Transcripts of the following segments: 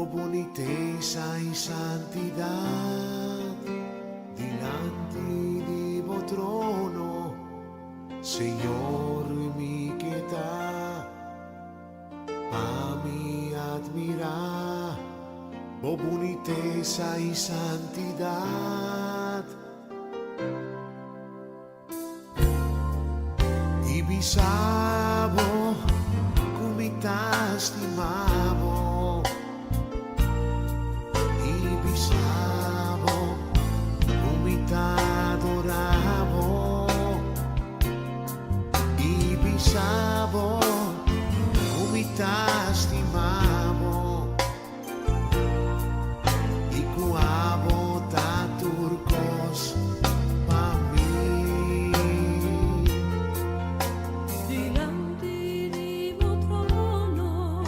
Bo bunitesa i santidat dilanti di bo trono, Señor, mi ke ta pa mi admirá bo bunitesa i santidat. I bisa bo ku mi ta stima bo. I bisa bo ku mi ta adorá bo. I bisa bo ku mi ta stima bo. I ku abo ta tur kos pa mi. Dilanti di bo trono.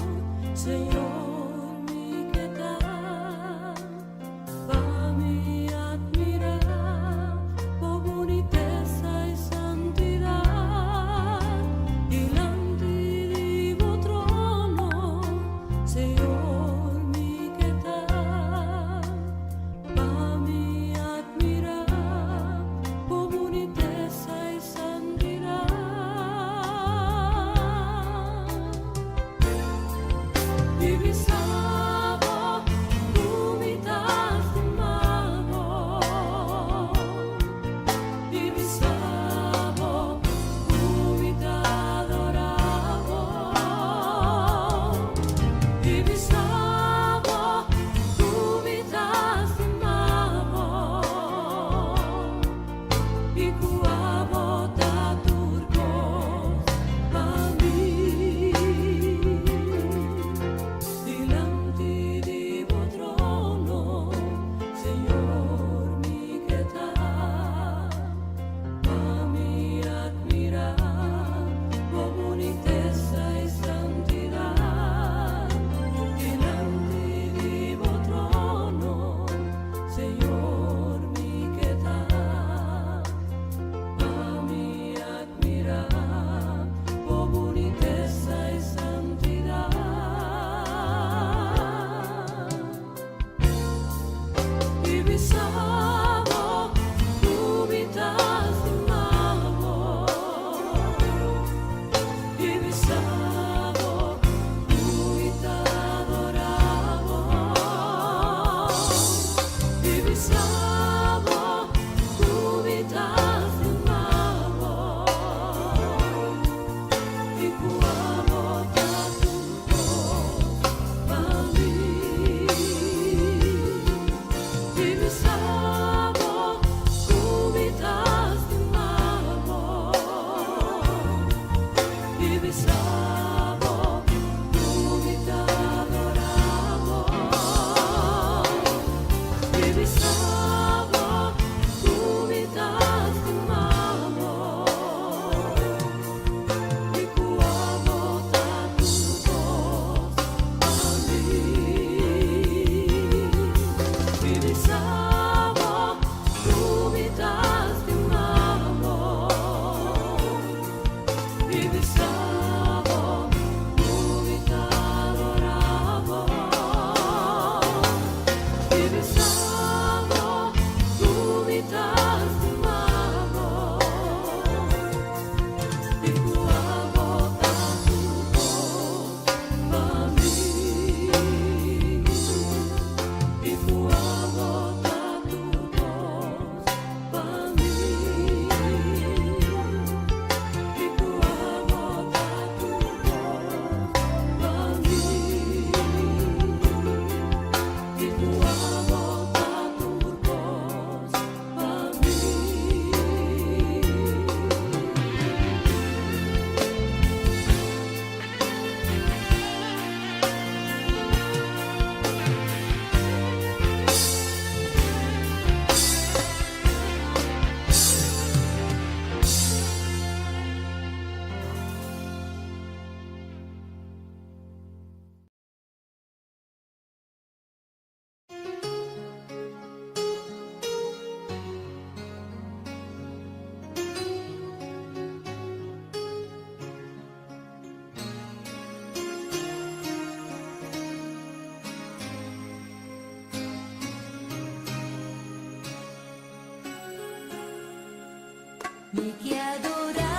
Mi ke adorá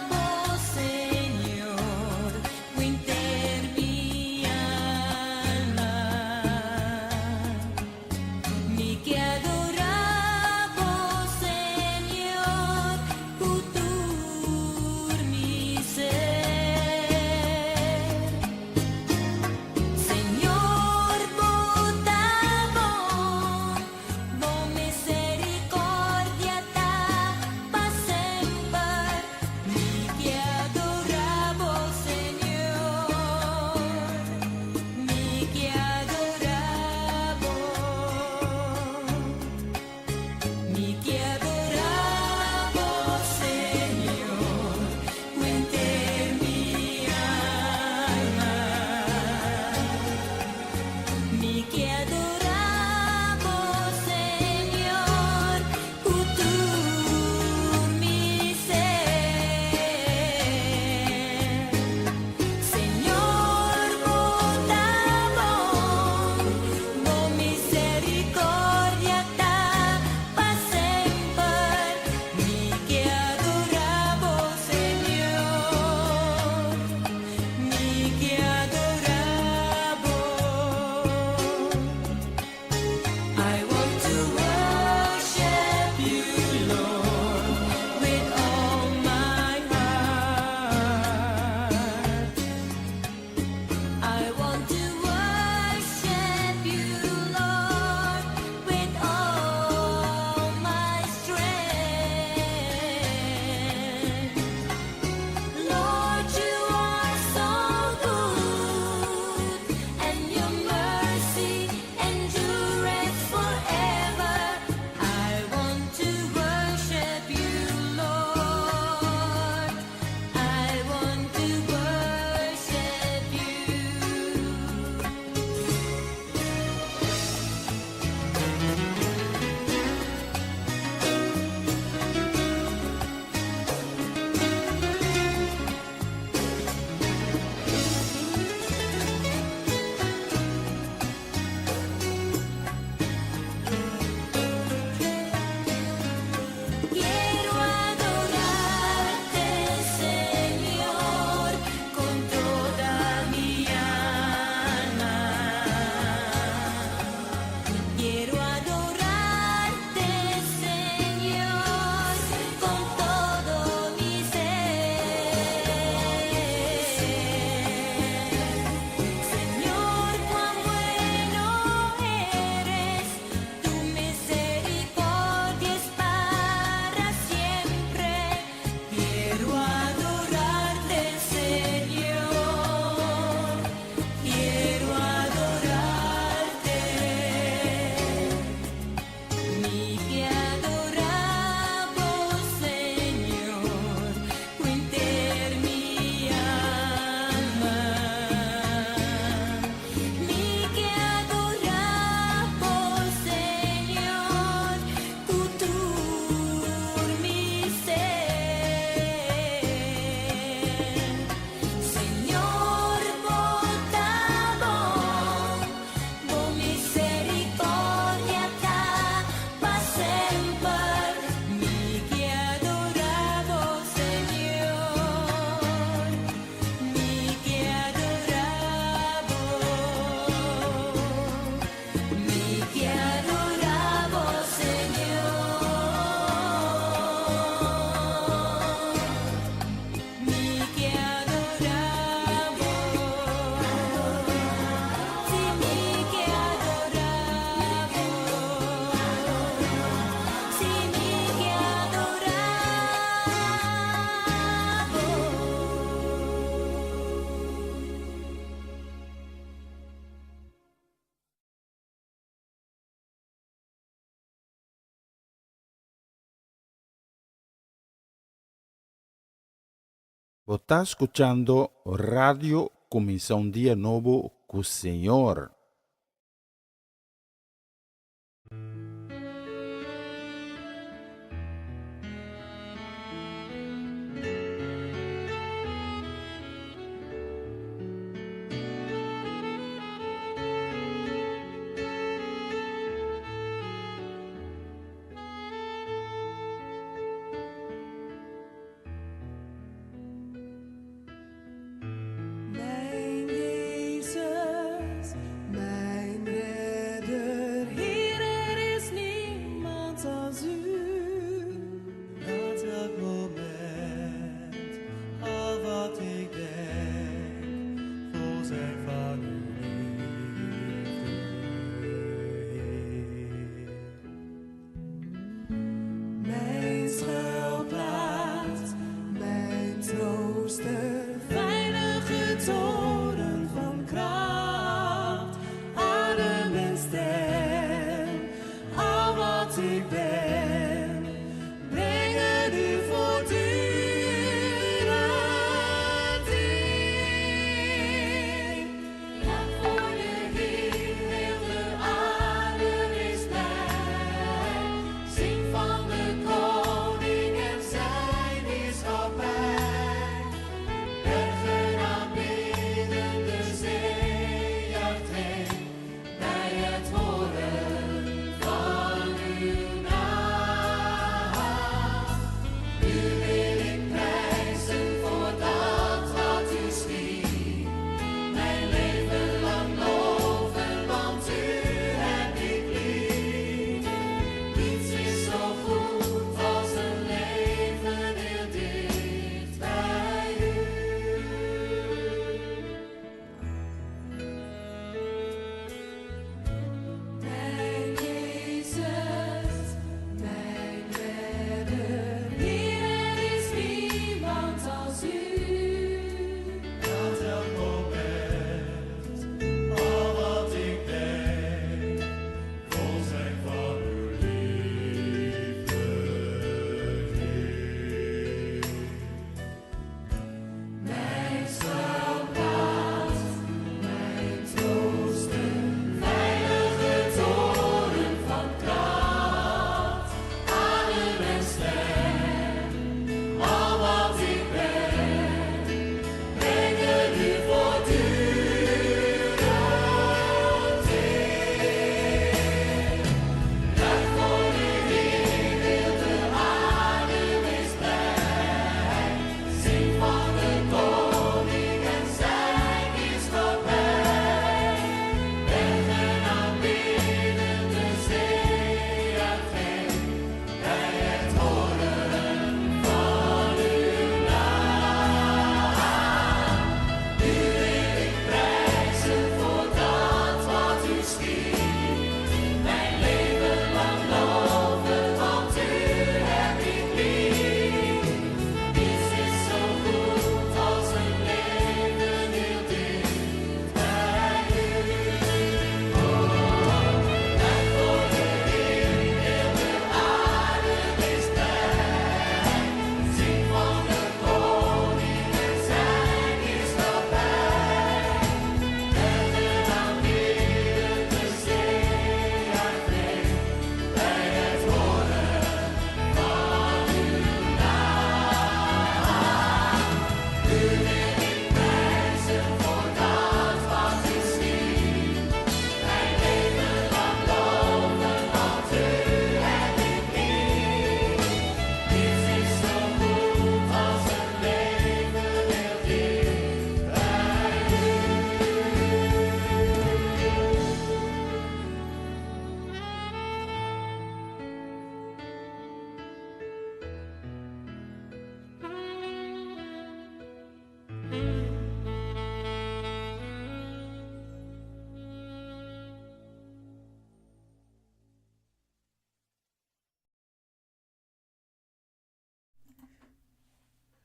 bo, Señor, ku henter mi alma. Mi ke adorá bo, Señor, ku tur mi ser. Señor, bo ta bon, bo miserikòrdia ta pa semper. Mi ke adorá bo, Señor, mi ke adorá bo. Mi ke adorá bo, Señor, ku henter mi alma. Mi ke adorá bo, Señor, ku tur mi ser. Señor, bo ta bon, bo miserikòrdia ta pa semper. Mi ke adorá bo, Señor, mi ke adorá bo. I want to worship you, Lord, with all my heart. I want to worship you, Lord, with all my strength. Lord, you are so good, and your mercy endureth forever. I want to worship you, Lord. I want to worship you. Quiero adorarte, Señor, con toda mi alma. Quiero adorarte, Señor, con todo mi ser. Señor, cuán bueno eres, tu misericordia es para siempre. Quiero adorarte, Señor. Quiero adorarte. Mi ke adorá bo, Señor, ku henter mi alma. Mi ke adorá bo, Señor, ku tur mi ser. Señor, bo ta bon, bo miserikòrdia ta pa semper. Mi ke adorá bo, Señor, mi ke adorá bo. Mi ke adorá bo, Señor. Mi ke adorá bo. Sí, mi ke adorá bo. Sí, mi ke adorá bo. Bo ta skuchando Radio Kuminsá un Dia Nobo ku Señor. ik ben, brengen u voortdurend eer. Laat voor de Heer heel de aarde is blij. Zing van de koning en zijn heerschappij. Bergen aanbidden, de zee juicht heen. Bij het horen van uw naam. U wil ik prijzen voor dat wat u schiep. Mijn leven lang loven, want u heb ik lief. Niets is zo goed als een leven heel dicht bij u. Mijn Jezus, mijn redder, Heer, er is niemand als u. Dat elk moment, al wat ik denk, vol zijn van uw liefde, Heer. Mijn schuilplaats, mijn trooster, veilige toren van kracht, adem en stem, al wat ik ben, brengen u voortdurend eer. Juich voor de Heer, heel de aarde is blij. Zing van de koning en zijn heerschappij. Bergen aanbidden, de zee juicht heen. Bij het horen van uw naam. U wil ik prijzen voor dat wat u schiep. Mijn leven lang loven, want u heb ik lief. Niets is zo goed als een leven heel dicht bij u. Oh, juich voor de Heer, heel de aarde is blij. Zing van de koning en zijn heerschappij. Bergen aanbidden, de zee juicht heen. Bij het horen van uw naam. U wil ik prijzen voor dat wat u schiep. Mijn leven lang loven, want u heb ik lief. Niets is zo goed als een leven heel dicht bij u.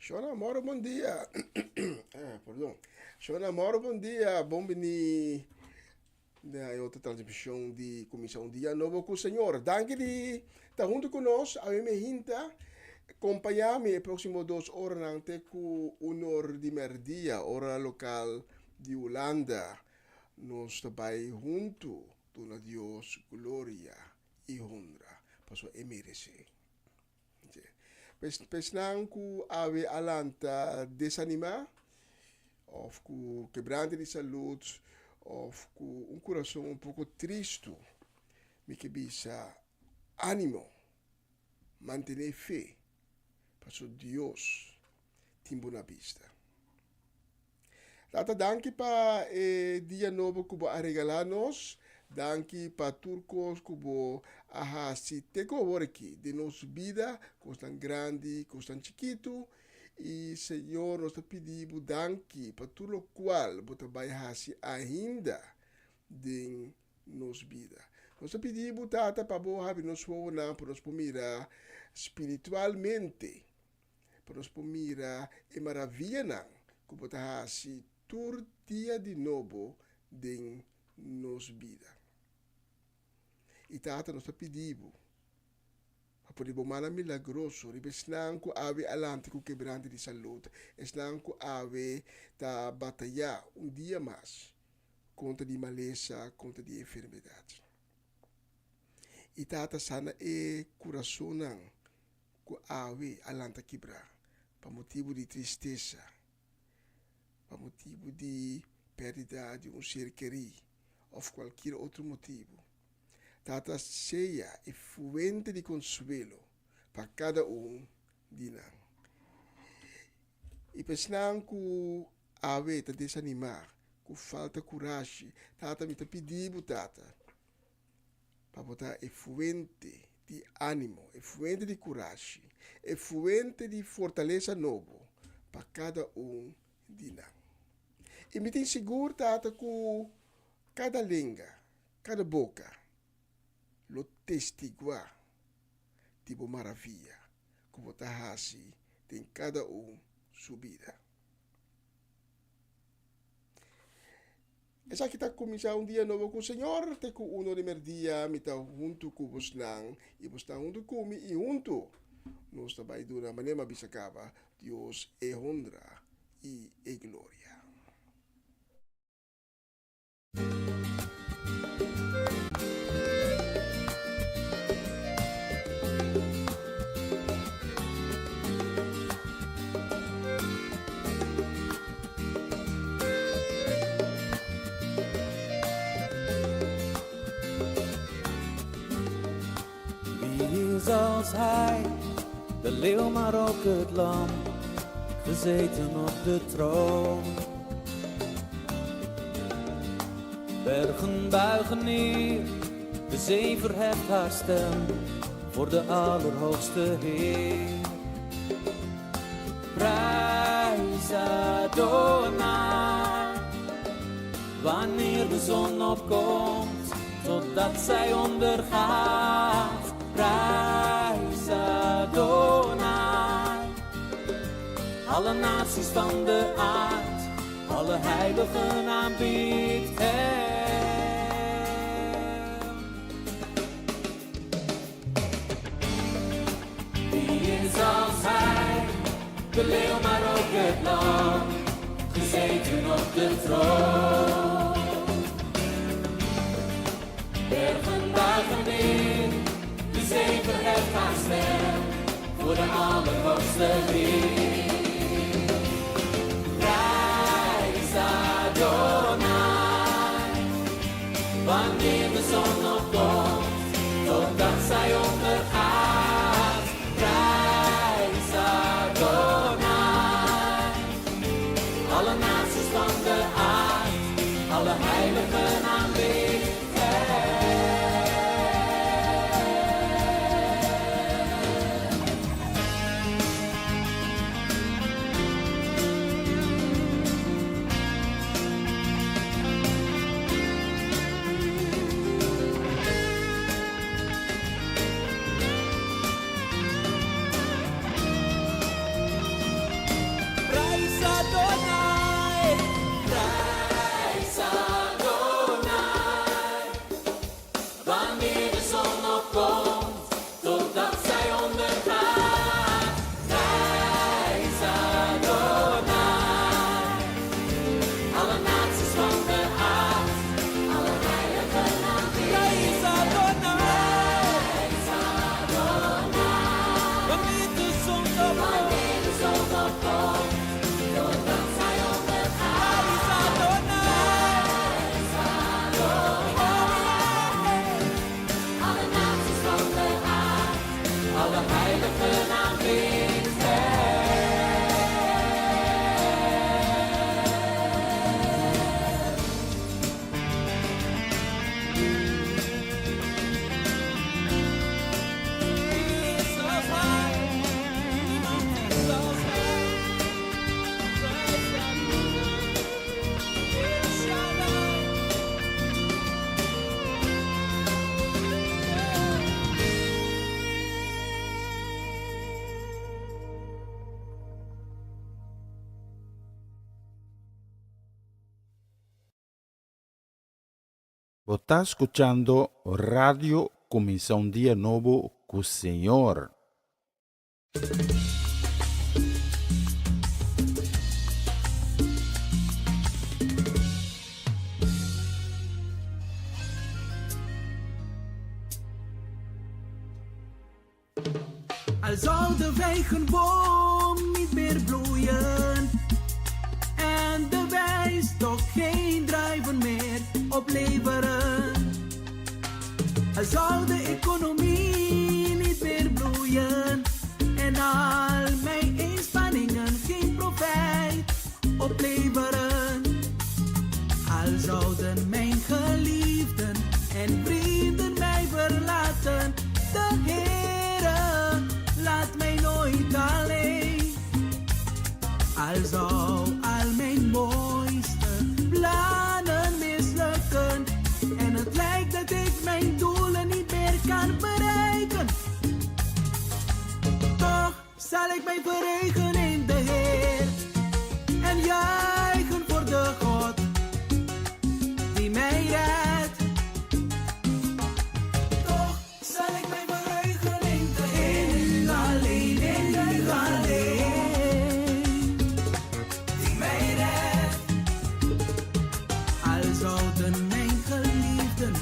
Shona Moro, bon dia. Ah, perdon. Shona Moro, bon dia. Bon bini na otro transmishon di Kuminsá un Dia Nobo ku Señor. Danki di ta huntu ku nos. Awe mainta. Kompañá mi e próksimo 2 oranan te ku 1 or di mèrdia, ora lokal di Hulanda. Nos ta bai huntu duna Dios gloria i honra. Paso e meresé. Pa esnan ku awe a lanta desanimá, òf ku kebrante di salú, òf ku un kurason un poko tristu, mi ke bisa ánimo, mantené fe, paso Dios tin bo na bista. Tata, danki pa e dia nobo ku bo a regalá nos. Danki pa tur kos ku bo a hasi te ku awor aki den nos bida, kos tan grandi, kos tan chikitu. I Señor, nos ta pidi danki pa tur lokual bo ta bai hasi ainda den nos bida. Nos ta pidi, Tata, pa bo habri nos wowonan, pa nos mira spiritualmente, pa nos mira e maravianan ku bo ta hasi tur dia di nobo den nos bida. I Tata, nos ta pidi. pone bo mannan milagroso riba esnan ku awe a lanta ku kebrante di salud, esnan ku awe ta batayá un dia mas kontra di malesa, kontra di enfermedat. I Tata sana e kurasonnan ku awe a lanta kibrá pa motibu di tristesa, pa motibu di pèrdida di un ser kerí òf kualkier otro motibu. Tata sea e fuente di konsuelo pa kada un di nan. I pa esnan ku awe ta desanimá, ku falta kurashi, Tata mi ta pidi bo, Tata, pa bo ta e fuente di ánimo, e fuente di kurashi, e fuente di fortalesa nobo pa kada un di nan. I mi tin sigur, Tata, ku kada lenga, Kada boka lo testiguá di bo maravia ku bo ta hasi den kada un su bida. Esaki ta kuminsá un dia nobo ku Señor, te ku uno di merdia mi ta huntu ku bosnan i bos ta huntu ku mi i huntu nos ta bai duna manera mi a bisa kaba Dios e honra i e gloria. Wie is als hij, de leeuw maar ook het lam, gezeten op de troon. Bergen buigen neer, de zee verheft haar stem voor de Allerhoogste Heer. Prijs Adonai, wanneer de zon opkomt, totdat zij ondergaat. Prijs Adonai, alle naties van de aard, alle heiligen aanbidt hem. Wie is als hij, de leeuw maar ook het lam, gezeten op de troon. Bergen buigen neer, de zee verheft haar stem, voor de Allerhoogste Heer. Prijs Adonai, wanneer de zon opkomt, totdat zij ondergaat. Prijs Adonai, alle naties van de aard, alle heiligen aanbidt hem. Prijs Adonai, prijs Adonai, wanneer de zon opkomt, totdat zij ondergaat. Prijs Adonai, alle naties van de aard, alle heiligen aanbidden. Prijs Adonai, prijs Adonai, wanneer de zon opkomt, wanneer de zon opkomt, totdat zij ondergaat. Prijs Adonai, prijs Adonai, alle naties van de aard, alle heiligen aanbidden hem. Wie is als hij? Niemand is als hij. Prijs Adonai, El Shaddai. Bo ta skuchando Radio Kuminsá un Dia Nobo ku Señor. Al zou de vijgenboom niet meer bloeien en de wijnstok geen druiven meer opleveren. Al zou de economie niet meer bloeien en al mijn inspanningen geen profijt opleveren. Al zouden mijn geliefden en vrienden mij verlaten, de Heere laat mij nooit alleen. Al zou al mijn mooiste plannen mislukken en het lijkt dat ik mijn doelen niet meer kan bereiken. Toch zal ik mij verheugen in de Heer en juichen voor de God die mij redt. Toch zal ik mij verheugen in de Heer. In u alleen, in u alleen, die mij redt. Al zouden mijn geliefden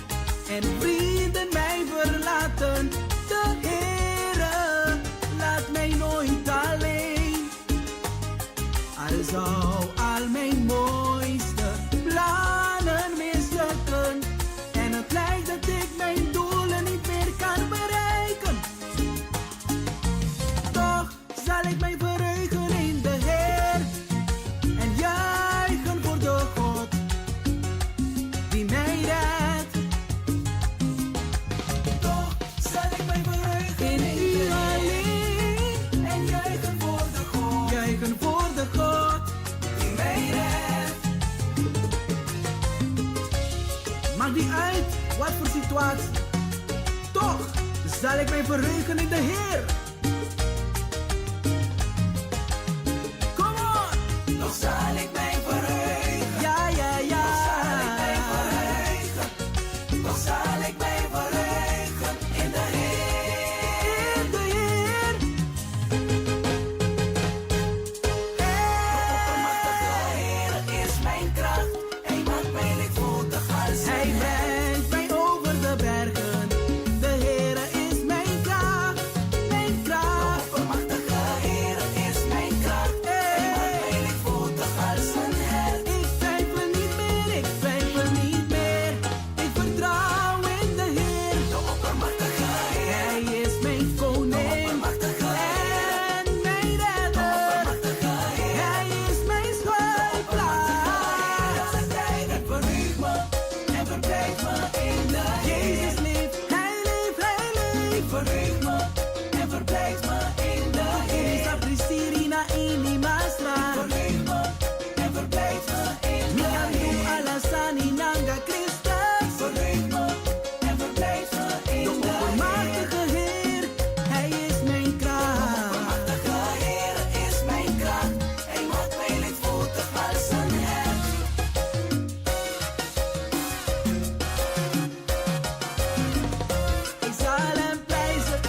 en vrienden mij verlaten, de Heere laat mij nooit alleen. Al zou al mijn mooiste plannen mislukken en het lijkt dat ik mijn doelen niet meer kan bereiken. Toch zal ik mij verheugen in de Heer en juichen voor de God die mij redt. Toch zal ik mij verheugen in u alleen en juichen voor de God, juichen voor de God die mij redt. Maakt niet uit wat voor situatie. Toch zal ik mij verheugen in de Heer. Come on! Toch zal ik mij verheugen. Ja, ja, ja. Toch zal ik mij verheugen. Toch zal ik mij verheugen in de Heer. In de Heer. De oppermachtige Heer is mijn kracht. Hij maakt mij lichtvoetig als Hij brengt mij over de bergen. De Heer is mijn kracht, mijn kracht. De oppermachtige Heer is mijn kracht. Hij maakt mij lichtvoetig als een hert. Ik twijfel niet meer, ik twijfel niet meer. Ik vertrouw in de Heer. De oppermachtige Heer. Hij is mijn koning. De oppermachtige Heer. En mijn redder. De oppermachtige Heer. Hij is mijn schuilplaats. Ik verheug me en verblijd me in de Heer. Jezus leeft, Hij leeft, Hij leeft. Ik verheug me en verblijd me in de Heer. Sapristiri ini mastra. Ik verheug me en verblijd me in de Heer. Alasani nanga Christus. Ik verheug me en verblijd me in de De oppermachtige Heer, Hij is mijn kracht. De oppermachtige Heer is mijn kracht. Hij maakt mij lichtvoetig als een hert. Ik zal hem prijzen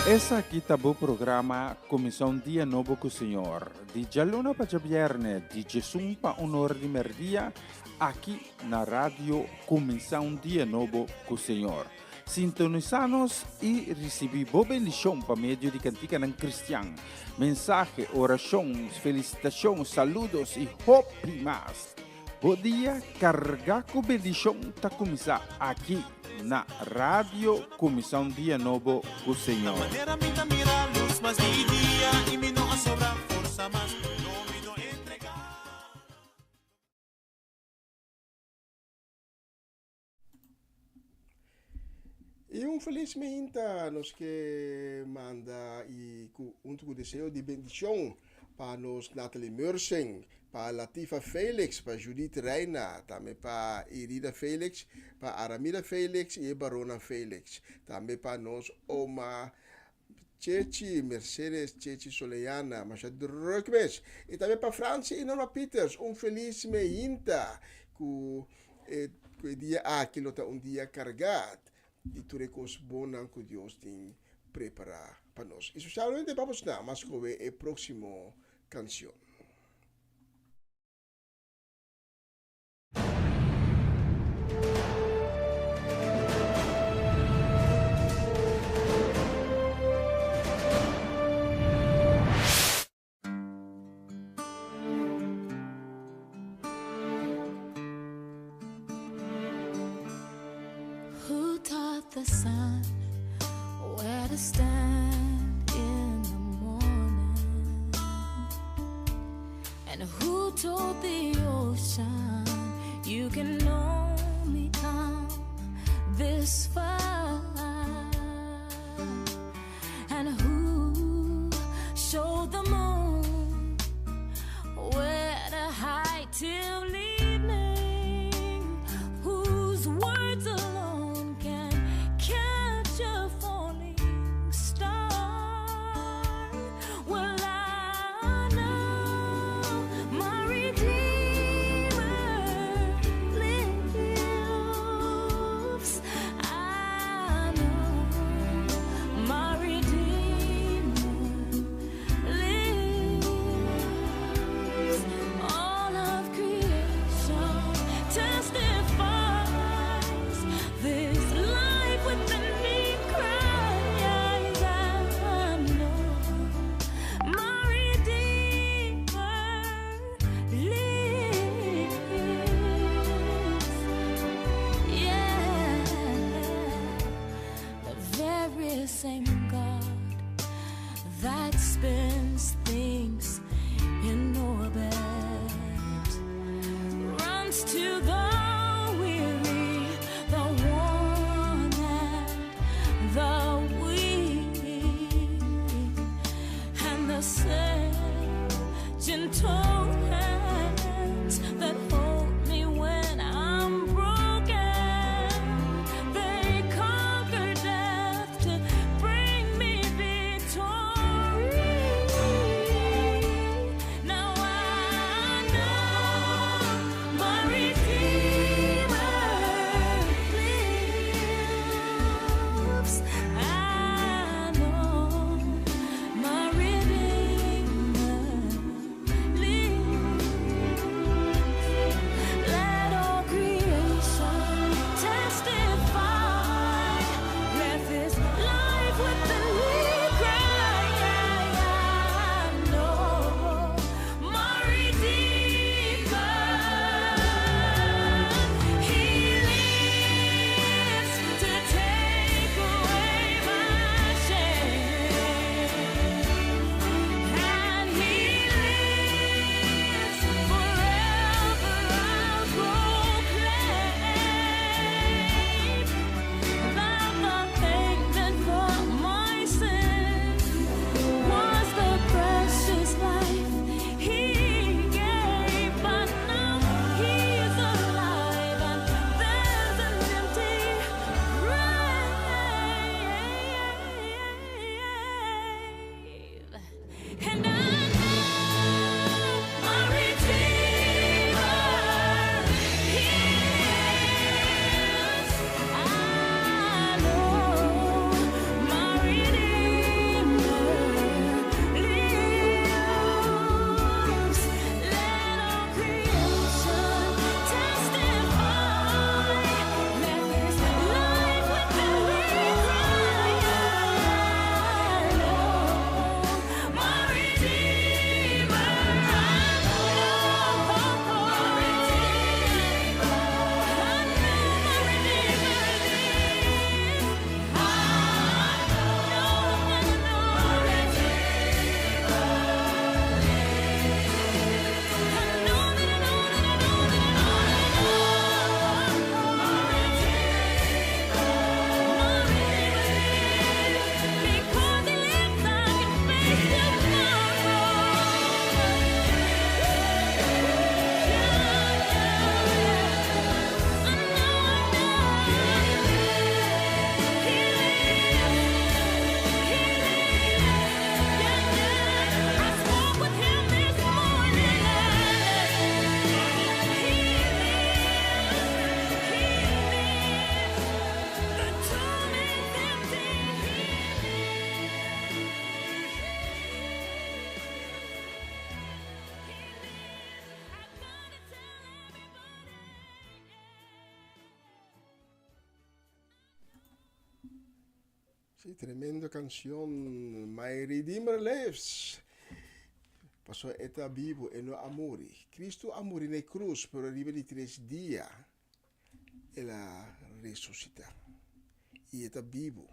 Esaki ta bo programa Kuminsá un Dia Nobo ku Señor, di djaluna pa djabièrnè, di djesun pa un ora di mèrdia, aki na Radio Kuminsá un Dia Nobo ku Señor. Sintonisá nos i risibí bo bendishon pa medio di kantikanan kristian, mensahe, orashon, felisitashon, saludos i hopi mas. Bo dia kargá ku bendishon ta kuminsá aki na Radio Kuminsá un Dia Nobo ku Señor. I un felis meinta nos ke manda i ku huntu ku deseo di bendishon pa nos Natalie Mersing, pa Latifa Felix, pa Judith Reina, tambe pa Irida Felix, pa Aramida Felix i e baronnan Felix, tambe pa nos oma Chechi Mercedes Chechi Soleana, masha druk mes. I tambe pa Franci i Norma Peters, un felis meinta ku e ku e dia aki lo ta un dia kargá di tur e kos bonnan ku Dios tin prepará pa nos. I spesialmente pa bosnan, mas kowe e próksimo kanshon. Who taught the sun where to stand in the morning? And who told the ocean you can only come this far? And who showed the moon where to hide till evening? Whose words alone can catch a falling star? Well, I know my Redeemer lives. I Sí, tremendo canción. My Redeemer Lives. Paso e ta bibu, e no a muri. Cristo a muri na cruz, pero riba di tres dia el a resucita. Y e ta bibu.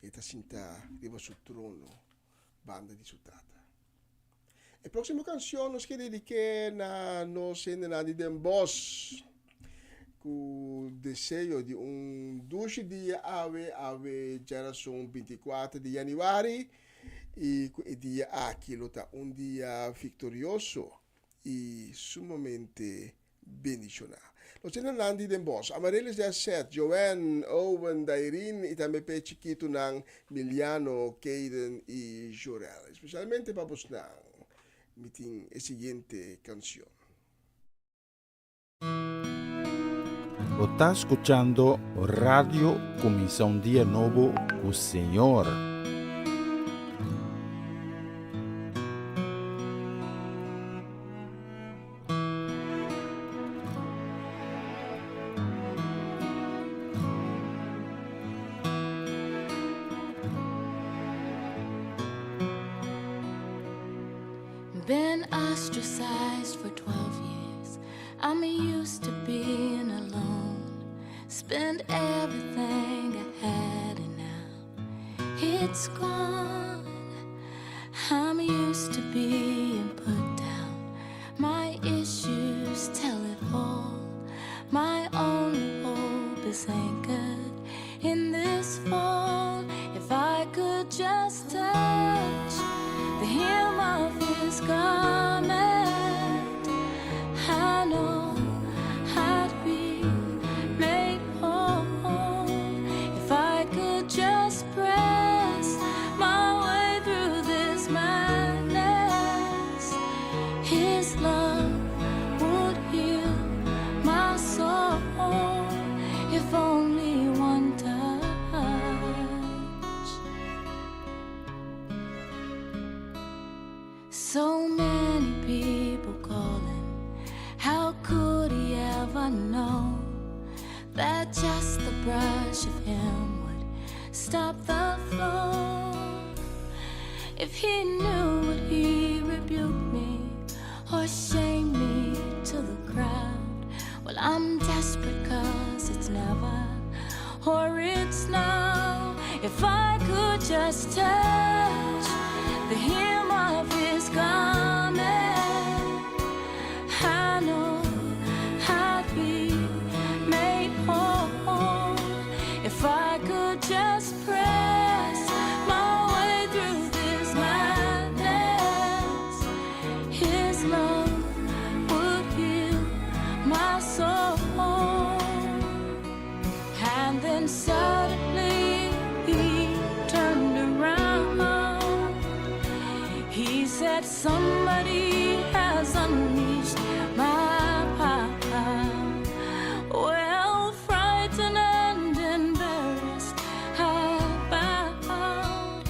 E ta sinta riba su trono, banda di su tata. E próximo canción nos ke dediké na nos hendenan di Den Bosch. Ku deseo di un dushi dia awe, awe djarason 24 di januari, i ku e dia aki lo ta un dia viktorioso i sumamente bendishoná. Nos hendenan di Den Bosch, Amaryllis Desset, Joanne, Owen, Dairine i tambe p'e chikitunan Miliano, Kayden i Jorel. Espesialmente pa bosnan mi tin e siguiente kanshon. Bo ta scuchando Radio Cuminsa un Dia Nobo cu Señor. Been ostracized for 12 years. I'm used to being alone. Spend everything I had, and now it's gone. I'm used to being put down. My issues tell it all. My only hope is anchored in this fall. If I could just touch the hem of his garment, I know I'd be made whole. If I could just press my way through this madness, his love would heal my soul. If only one touch. So many people calling. How could he ever know that just the brush of him would stop the flow? If he knew, would he rebuke me or shame me to the crowd? Well, I'm desperate cause it's never or it's now. If I could just touch the hem of his garment, I know I'd be made whole. If I could just press my way through this madness, his love would heal my soul. And then suddenly he turned around. He said, Somebody has unleashed my power. Well, frightened and embarrassed, I bowed.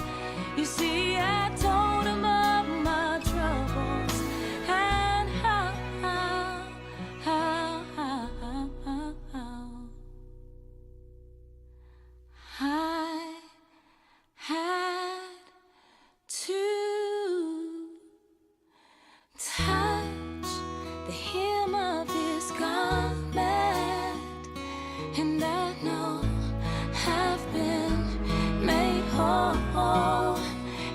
You see, I told him of my troubles and how I had to touch the hem of his garment, and I know I've been made whole,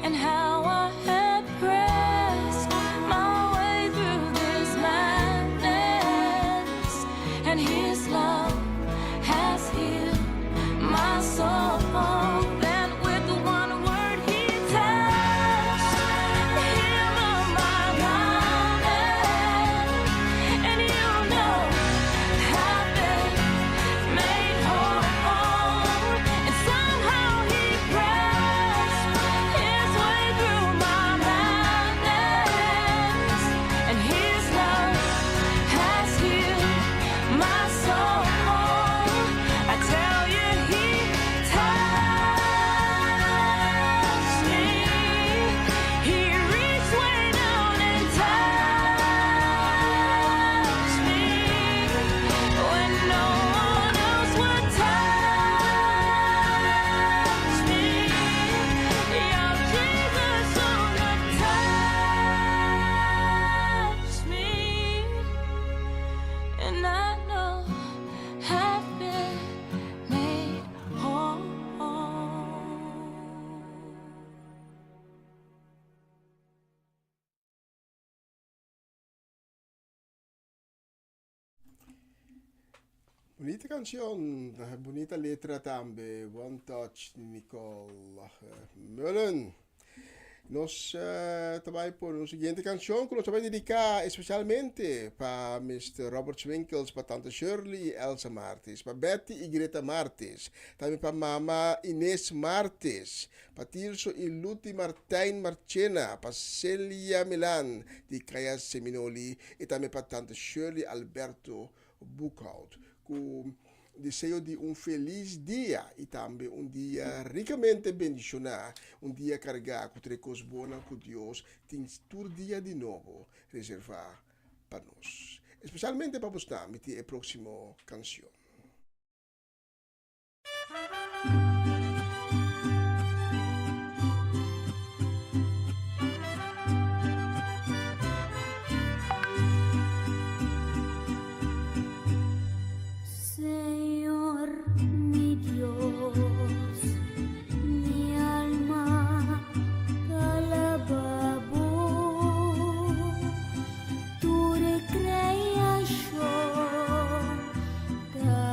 and how I had pressed my way through this madness, and his love has healed my soul. Then with one word he touched the hem of my garment, and you know I've been made whole. And somehow he pressed his way through my madness, and his love has healed my soul. I tell you, he touched me. He reached way down and touched me when no one else would touch me. Bunita cancion, bunita letra tambe, One Touch di Nicole Mullen. Nos uh, ta bai por un siguiente cancion cu nos ta bai dedica especialmente pa Mr. Robert Swinkels, pa Tante Shirley y Elsa Martis, pa Betty y Greta Martis, tambe pa Mama Inés Martis, pa Tirso y Luti Martijn Marchena, pa Celia Milan di Kaya Seminoli y tambe pa Tante Shirley Alberto Boekhout. Ku deseo di un felis dia i tambe un dia rikamente bendishoná, un dia kargá ku tur e kos bonnan ku Dios tin tur dia di nobo reservá pa nos. Espesialmente pa bosnan mi tin e próksimo kanshon. Señor mi Dios, mi alma ta alaba bo, tur e creacion ta.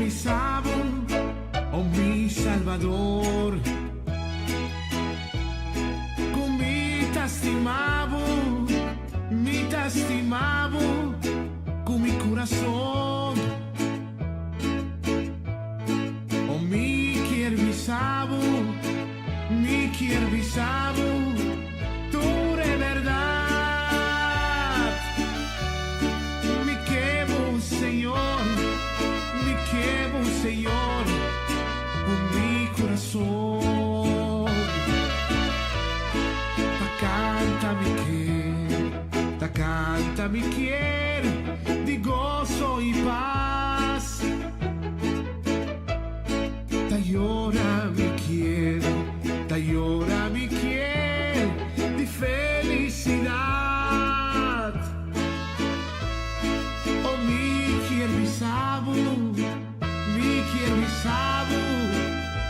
bisa bo, oh mi Salbador, ku mi ta stima bo, mi ta stima bo ku mi kurason. Oh mi kier bisa bo, mi kier bisa bo, tur e bèrdat. Mi ke bo, Señor, mi ke bo, Señor, ku mi kurason. Ta kanta mi ke, ta kanta mi kier, di goso i pas. Ta yora mi kier, ta yora mi kier, di felisidat. Oh, mi kier bisa bo, mi kier bisa bo,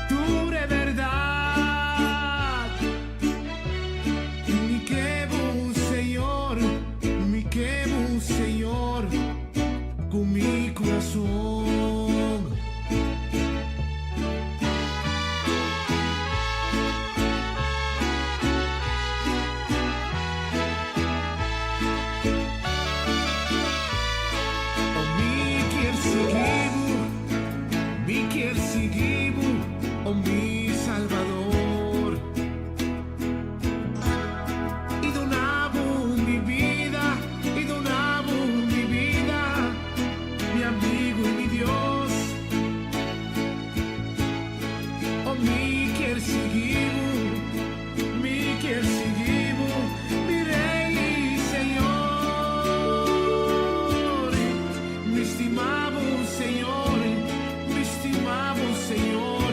tur e bèrdat. Mi ke bo, Señor, mi ke bo, Señor, ku mi kurason. Oh, mi kier sigui bo, mi kier sigui bo, oh mi Salbador. I duna bo mi bida, i duna bo mi bida, mi amigu i mi Dios. Oh, mi kier sigui bo, mi kier sigui bo, mi Rei i Señor. Mi stima bo, Señor, mi stima bo, Señor,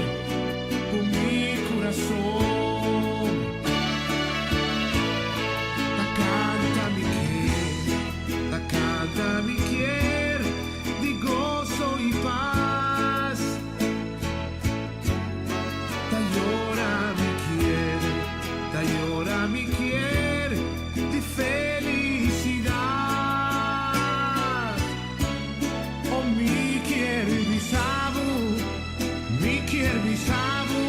ku mi kurason. Ta kanta mi kier, ta kanta mi kier, di goso i pas. Ta yora mi kier, ta yora mi kier, di felisidat. Oh, mi kier bisa bo, mi kier bisa bo,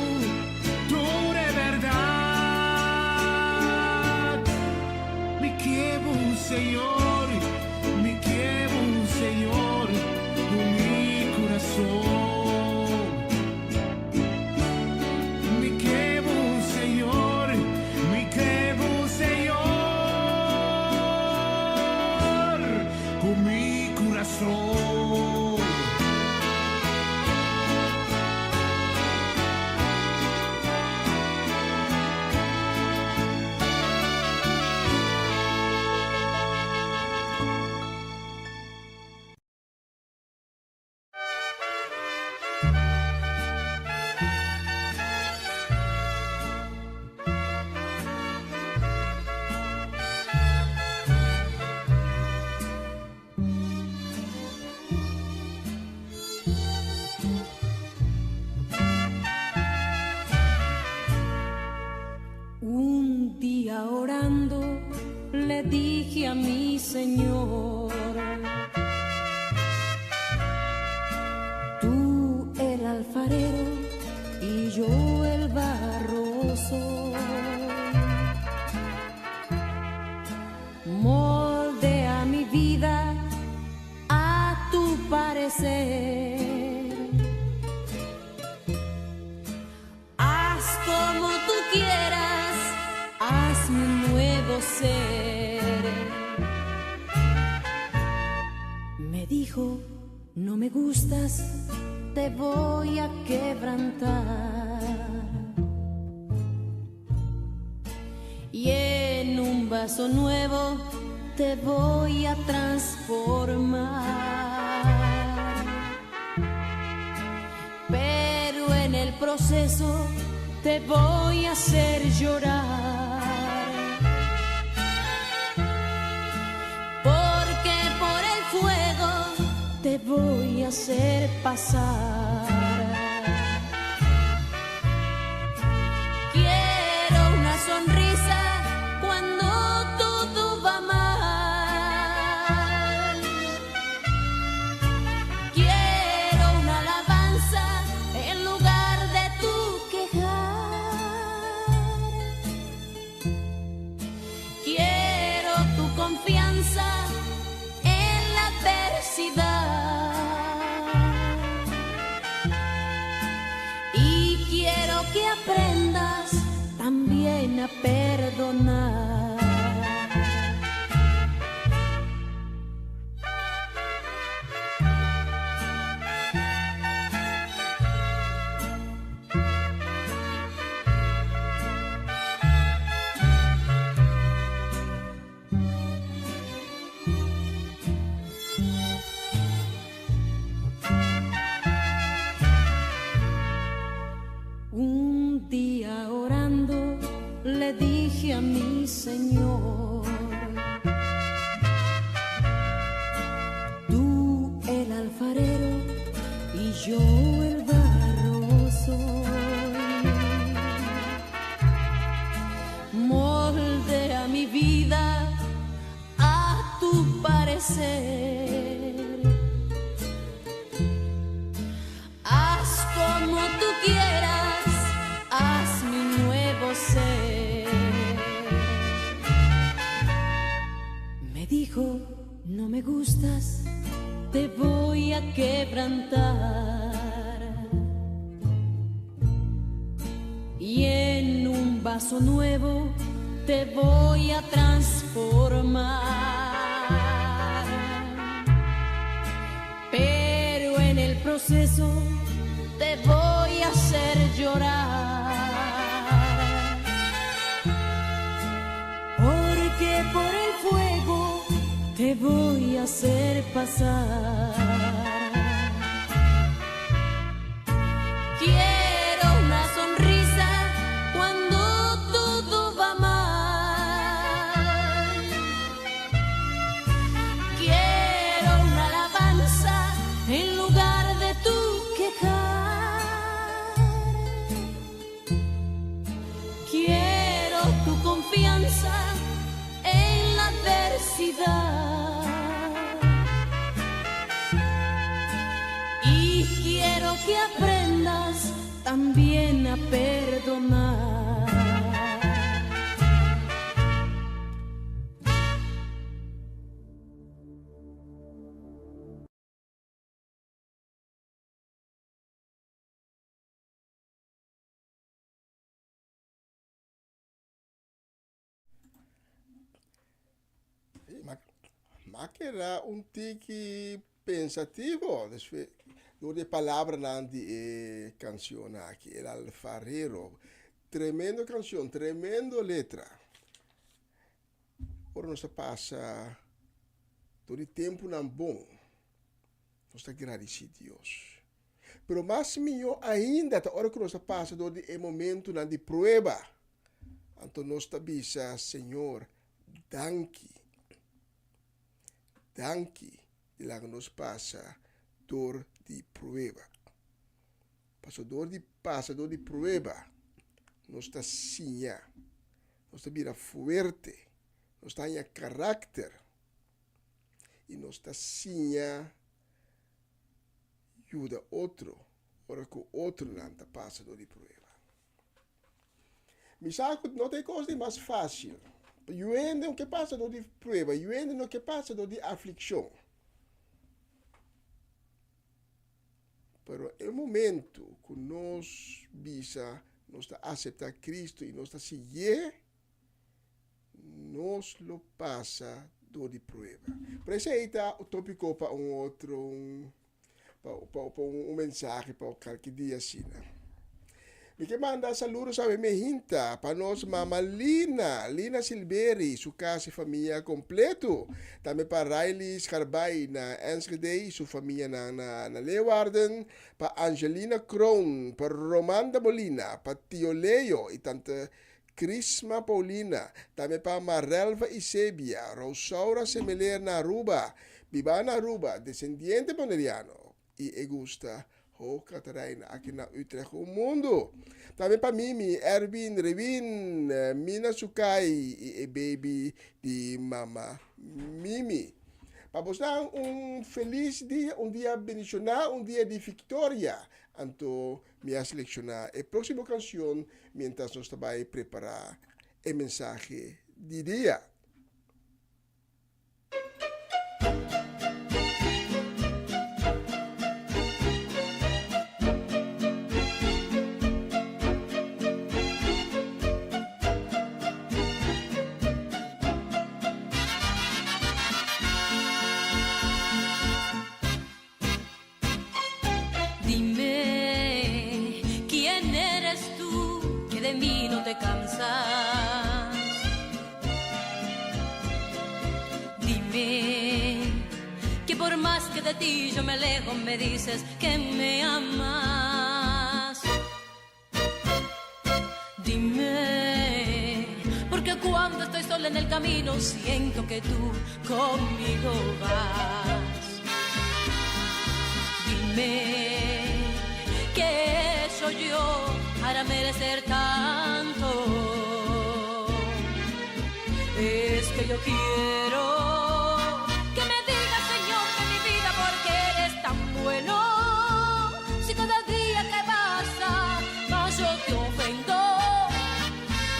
tur e bèrdat. Mi ke bo, Señor, mi ke bo, Señor, ku mi kurason. Mi ke bo, Señor, mi ke bo, Señor, ku mi kurason. Un día orando le dije a mi Señor, tú el alfarero y yo el barro soy. Moldea mi vida a tu parecer. Haz como tú quieras, hazme un nuevo ser. Me dijo, no me gustas, te voy a quebrantar. Y en un vaso nuevo te voy a transformar. Pero en el proceso te voy a hacer llorar. Porque por el fuego te voy a hacer pasar. Quiero una sonrisa cuando todo va mal. Quiero una alabanza. Le dije a mi Señor. Tú el alfarero y yo el barro soy. Moldea mi vida a tu parecer. Haz como tú quieras, haz mi nuevo ser. Me dijo, no me gustas, te voy a quebrantar. Y en un vaso nuevo te voy a transformar. Pero en el proceso te voy a hacer llorar. Porque por el fuego te voy a hacer pasar. Quiero una sonrisa cuando todo va mal. Quiero una alabanza en lugar de tu quejar. Quiero tu confianza en la adversidad. Y quiero que aprendas también a perdonar. M'a keda un tiki pensativo despues door di e palabranan di e cancion aki, El Alfarero. Tremendo cancion, tremendo letra. Ora nos ta pasa door di tempunan bon, nos ta gradici Dios. Pero mas mihó ainda ta ora ku nos ta pasa dor di e momentunan di prueba. Anto nos ta bisa, Señor, danki. Danki di laga nos pasa dor di prueba. Pasobra dor di pasa dor di prueba, nos ta siña, nos ta bira fuerte, nos ta haña karakter i nos ta siña yuda otro ora ku otronan ta pasa dor di prueba. Mi sa ku no ta e kos di mas fásil. Yu hende no ke pasa dor di prueba, yu hende no ke pasa dor di aflikshon. Pero e momento ku nos bisa nos ta aseptá Kristu i nos ta siguié, nos lo pasa dor di prueba. Pero esei ta tópiko pa un otro un pa pa pa un mensahe pa kalke dia asina. Mi ke manda saludos awe mi hinta pa nos mama Lina, Lina Silberi, su kas i famia kompleto. Tambe pa Riley Scharbay na Enschede i su famianan na na Leeuwarden, pa Angelina Kroon, pa Romanda Molina, pa Tio Leo i tante Crisma Paulina, tambe pa Marelva Isebia, Rosaura Semeler na Aruba, bibá na Aruba, desendiente boneriano, i e gusta Ho Catharijne aki na Utrecht un mundu. Tambe pa Mimi, Erwin, Rewin, Mina Sukai i e baby di mama Mimi. Pa bosnan un felis dia, un dia bendishoná, un dia di viktoria. Anto Mi a selecciona e proximo cancion mientras nos ta bay prepara e mensahe di dia. Dime, ¿quién eres tú que de mí no te cansas? Dime, que por más que de ti yo me alejo, me dices que me amas. Dime. Porque cuando estoy sola en el camino siento que tú conmigo vas. Dime, ¿qué he hecho yo para merecer tanto? Es que yo quiero que me digas, Señor, de mi vida, porque eres tan bueno. Si cada día que pasa, más yo te ofendo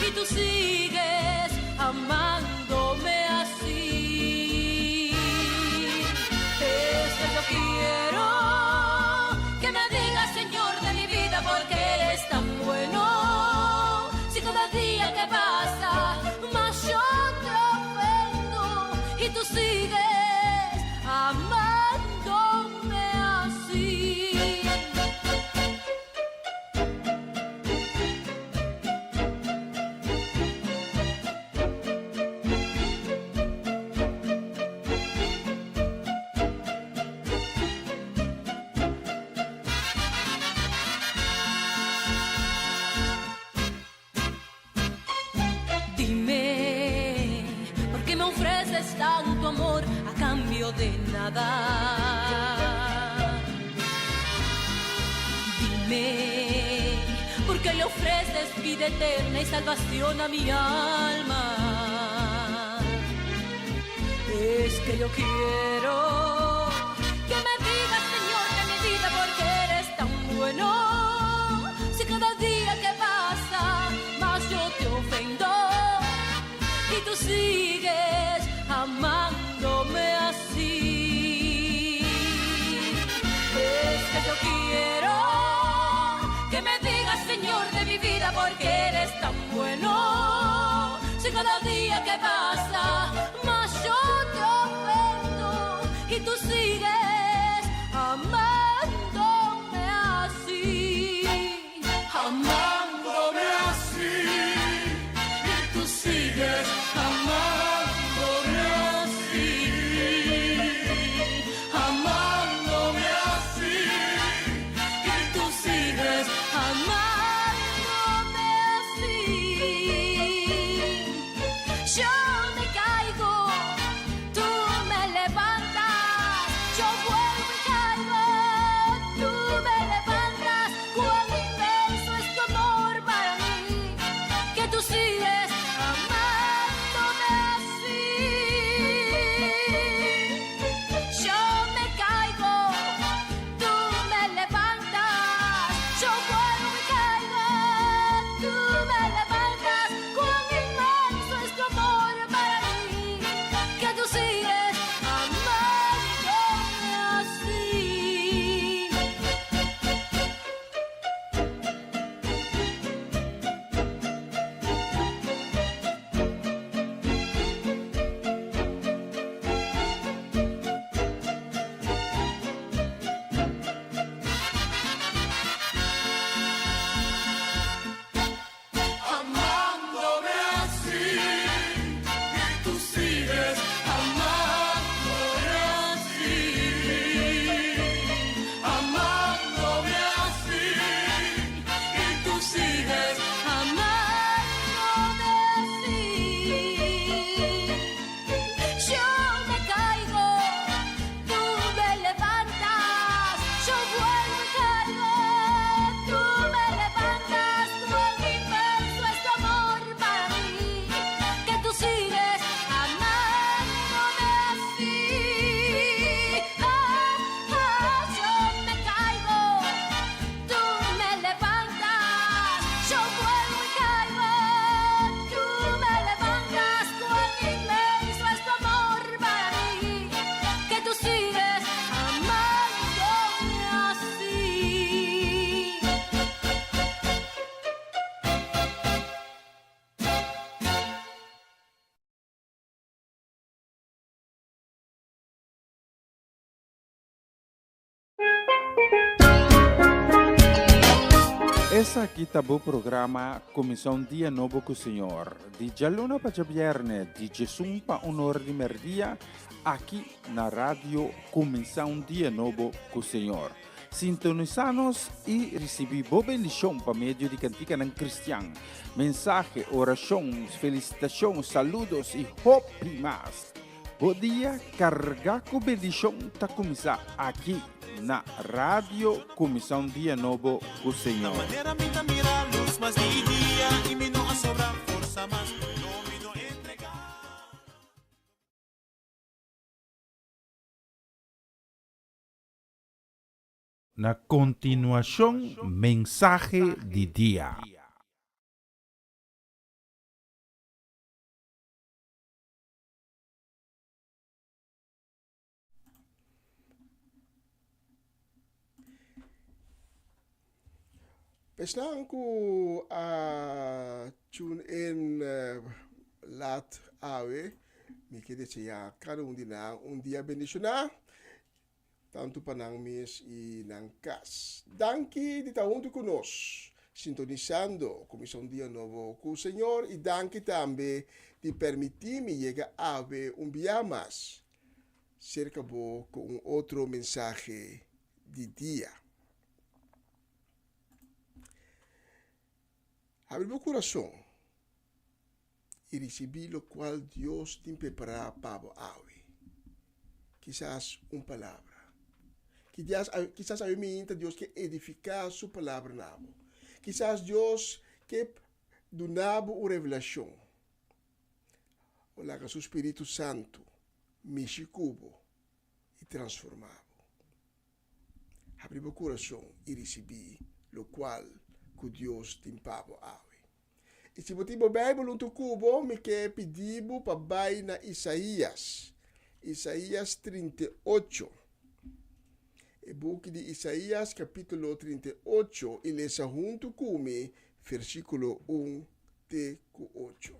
y tú sigues amándome así. Es que yo quiero que me digas, Señor, de mi vida, porque eres tan bueno. Si cada día que pasa, más yo te ofendo y tú sigues amándome así. Dime, ¿por qué me ofreces tanto amor a cambio de nada? Dime, ¿por qué le ofreces vida eterna y salvación a mi alma? Es que yo quiero que me digas, Señor, de mi vida, porque eres tan bueno. Si cada día que pasa, más yo te ofendo y tú sigues amándome así. Es que yo quiero que me digas, Señor, de mi vida, porque eres tan bueno. Si cada día que pasa, más yo te ofendo y tú sigues amándome así. Amándome así, y tú sigues amándome así, amándome así, y tú sigues amándome así. Yo me caigo, tú me levantas, yo vuelvo y caigo, tú me levantas. Cuán inmenso es tu amor para mí, que tú sigues amándome así. Yo me caigo, tú me levantas, yo vuelvo y caigo, tú me levantas. Cuán inmenso es tu amor para mí, que tú sigues amándome así. Amándome así, y tú sigues amándome así, amándome así, y tú sigues amándome así. Yo me caigo, tú me levantas, yo vuelvo y caigo, tú me levantas, cuán inmenso es tu amor para mí, que tú sigues amándome así. Ah, ah, yo me caigo, tú me levantas, yo vuelvo y caigo, tú me levantas, cuán inmenso es tu amor para mí, que tú sigues amándome así. Esaki ta bo programa Kuminsá un Dia Nobo ku Señor, di djaluna pa djabièrnè di djesun pa un or di mèrdia, aki na Radio Kuminsá un Dia Nobo ku Señor. Sintonisá nos i risibí bo bendishon pa medio di kantikanan kristian, mensahe, orashon, felisitashon, saludos i hopi mas. Bo dia kargá ku bendishon ta kuminsá aki na Radio Kuminsá un Dia Nobo ku Señor. Na kontinuashon mensahe di dia. Esnan ku a tune in lat awe, mi ke deseá kada un di nan un dia bendishoná. Tantu pa nan mes i nan kas. Danki di ta huntu ku nos, sintonisando Kuminsá un Dia Nobo ku Señor i danki tambe di permití mi yega awe un bia mas serka bo ku un otro mensahe di dia. Habri bo kurason i risibí lokual Dios tin prepará pa bo awe. Kisas un palabra. Kidias, kisas awe minta Dios ke edifiká su palabra na bo. Kisas Dios ke duna bo un revelashon. O laga su Spiritu Santu mishi ku bo i transformá bo. Habri bo kurason i risibí lokual ku Dios tin pa bo awe. I si bo tin bo Beibel huntu ku bo, mi ke pidi bo pa bai na Isaías, Isaías 38. E buki di Isaías, kapítulo 38, i lesa huntu ku mi versíkulo un te ku ocho.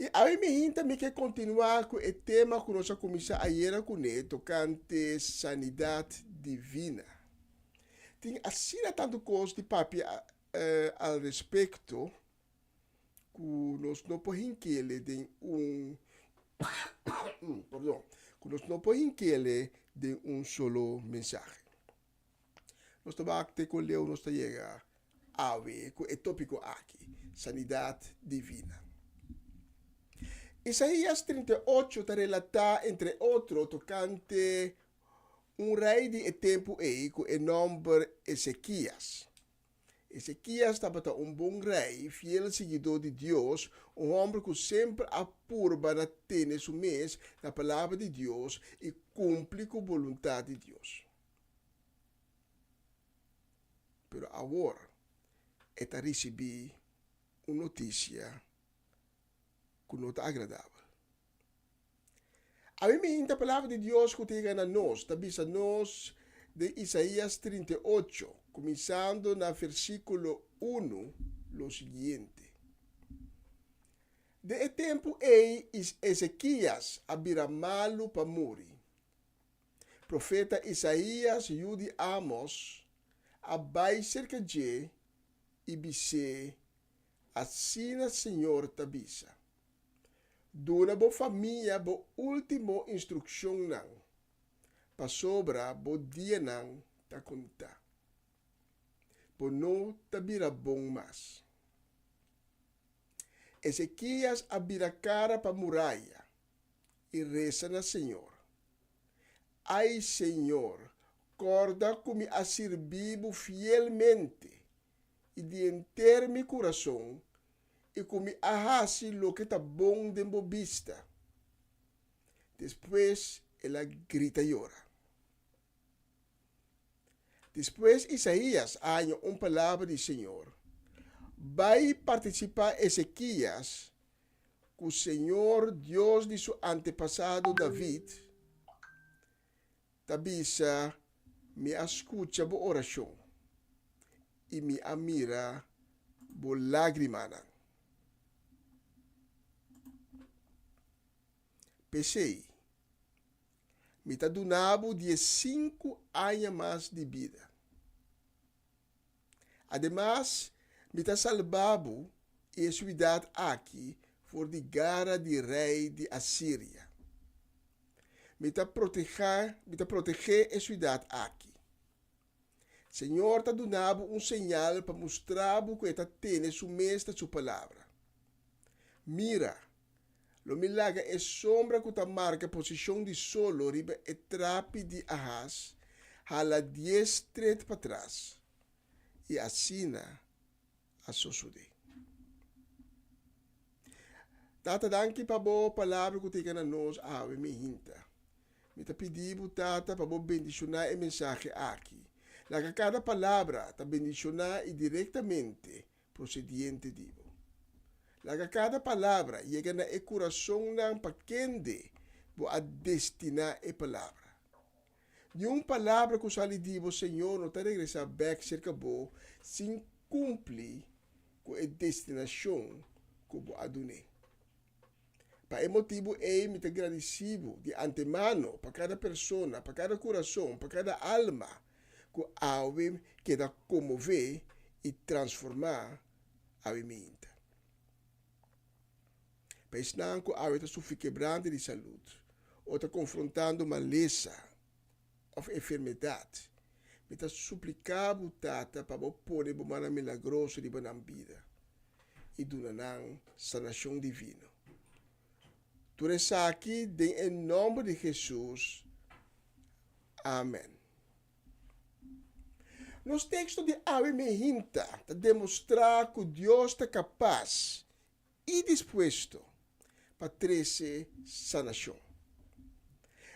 I awe mi hinta mi ke kontinuá ku e tema ku nos a kuminsá ayera kuné tokante sanidat divina. Tin asina tantu kos di papia al respekto ku nos no por hinkele den un perdon, ku nos no por hinkele den un solo mensahe. Nos ta wak te kon leu nos ta yega awe ku e tópiko aki, Sanidat Divina. Isaías 38 ta relatá entre otro tokante un rei di e tempu ei ku e nòmber Ezekias. Ezekias tabata un bon rei, fiel siguidó di Dios, un hòmber ku semper a purba na tene su mes na palabra di Dios i kumpli ku boluntat di Dios. Pero awor e ta risibí un notisia ku no ta agradabel. Awe miinta palabra di Dios ku ta yega na nos ta bisa nos den Isaías 38, kuminsando na versíkulo unu, lo siguiente, Den e tempu ei Ezekias a bira malu pa muri. Profeta Isaías, yu di Amos, a bai serka dje i bis'é, Asina señor ta bisa, Duna bo famia bo último instrukshonnan, pasobra bo dianan ta kontá. Bo no ta bira bon mas. Ezekias a bira kara pa muraya i resa na señor, Ai, señor, kòrda ku mi a sirbi bo fielmente i di henter mi kurason i ku mi a hasi loke ta bon den bo bista. Despues el a grita yora. Despues Isaías a haña un palabra di señor, Bai partisipá Ezekias ku señor Dios di su antepasado David ta bisa, Mi a skucha bo orashon i mi a mira bo lágrimanan. P'esei, mi ta duna bo diesinku aña mas di bida. Ademas, mi ta salba bo i e siudat aki for di gara di rei di Asiria. Mi ta protehá, mi ta protegé e siudat aki. Señor ta duna bo un señal pa mustra bo ku e ta tene su mes na su palabra. Mira, lo mi laga e sombra ku ta marka posishon di solo riba e trapi di Ahas hala dies tret patras. I asina a sosodé. Tata, danki pa bo palabra ku ta yega na nos awe mi hinta. Mi ta pidi bo, Tata, pa bo bendishoná e mensahe aki. Laga kada palabra ta bendishoná i direktamente prosediente di bo. Laga kada palabra yega na e kurasonnan pa kende bo a destiná e palabra. Niun palabra ku sali di bo, Señor, no ta regresá bèk serka bo sin kumpli ku e destinashon ku bo a dun'é. Pa e motibu ei mi ta gradisí bo di antemano pa kada persona, pa kada kurason, pa kada alma ku awe keda konmové i transformá awe minta. Pa esnan ku awe ta sufri kebrante di salud o ta konfrontando malesa òf enfermedat, mi ta supliká bo, Tata, pa bo pone bo mannan milagroso riba nan bida i duna nan sanashon divino. Tur esaki den e nòmber di Hesus. Amen. Nos teksto di awe mehinta ta demostrá ku Dios ta kapas i dispuesto pa trese sanashon.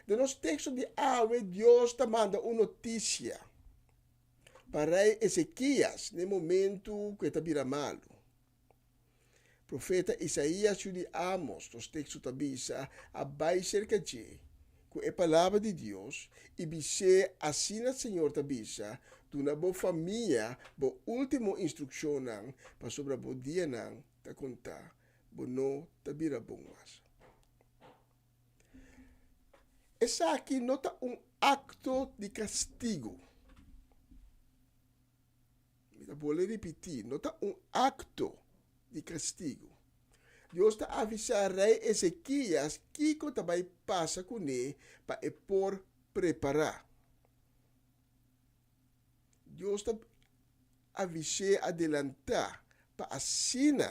Den nos teksto di awe Dios ta manda un notisia pa rei Ezekias na e momentu ku e ta bira malu. Profeta Isaías yu di Amos, nos teksto ta bisa, a bai serka dje ku e palabra di Dios i bis'é, Asina Señor ta bisa, Duna bo famia bo último instrukshonnan, pasobra bo dianan ta kontá, bo no ta bira bon mas. Esaki no ta un akto di kastigu. Mi ta bolbe ripití, no ta un akto di kastigu. Dios ta avisá Rei Ezekias kiko ta bai pasa kuné pa e por prepará. Dios ta avis'é adelantá pa asina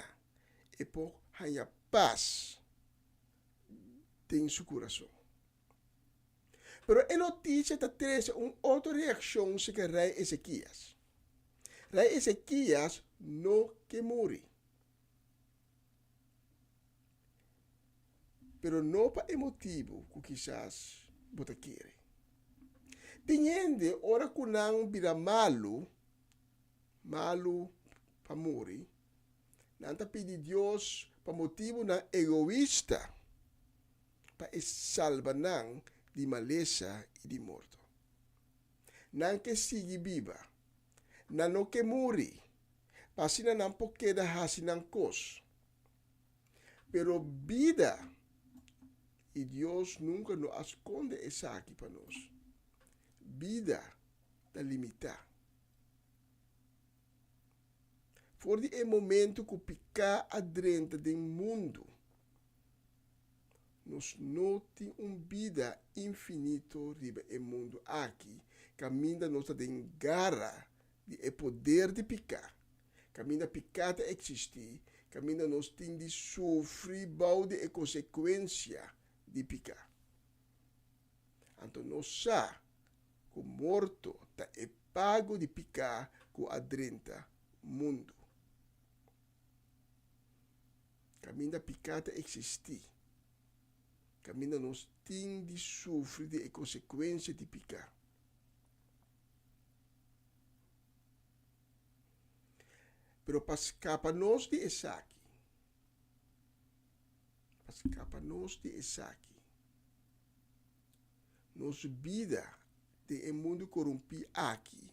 e por haña pas den su kurason. Pero e notisia ta trese un otro reakshon serka Rei Ezekias. Rei Ezekias no ke muri. Pero no pa e motibu ku kisas bo ta kere. Tin hende ora ku nan bira malu, malu pa muri, nan ta pidi Dios pa motibunan egoista pa e salba nan di malesa i di morto. Nan ke sigui biba. Nan no ke muri, pa asina nan por keda hasi nan kos. Pero bida, i Dios nunka no a skonde esaki pa nos, bida ta limitá. For di e momentu ku piká a drenta den mundu, Nos no tin un bida infinito riba e mundu aki kaminda nos ta den gara di e poder di piká, kaminda piká ta eksistí, kaminda nos tin di sufri bou di e konsekuensia di piká. Anto nos sa ku morto ta e pago di piká ku a drenta mundu. Kaminda piká ta eksistí, kaminda nos tin di sufri di e konsekuensia di piká. Pero pa skapa nos di esaki, pa skapa nos di esaki, nos bida den e mundu korumpí aki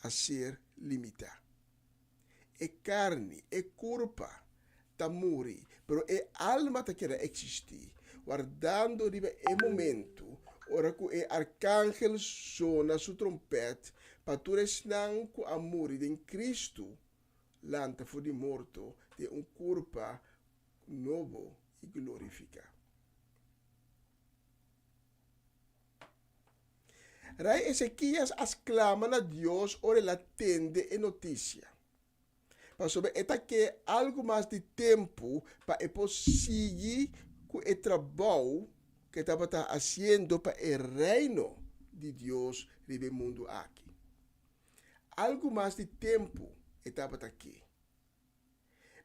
a ser limitá. E karni, e kurpa, ta muri, pero e alma ta keda eksistí, wardando riba e momentu ora ku e arkangel sona su trompèt pa tur esnan ku a muri den Kristu lanta for di morto den un kurpa nobo i glorifiká. Rei Ezekias a sklama na Dios ora el a tende e notisia. Pasobra e ta ke algu mas di tempu pa e por sigui ku e trabou ku e tabata hasiendo pa e Reino di Dios riba e mundu aki. Algu mas di tempu e tabata ke.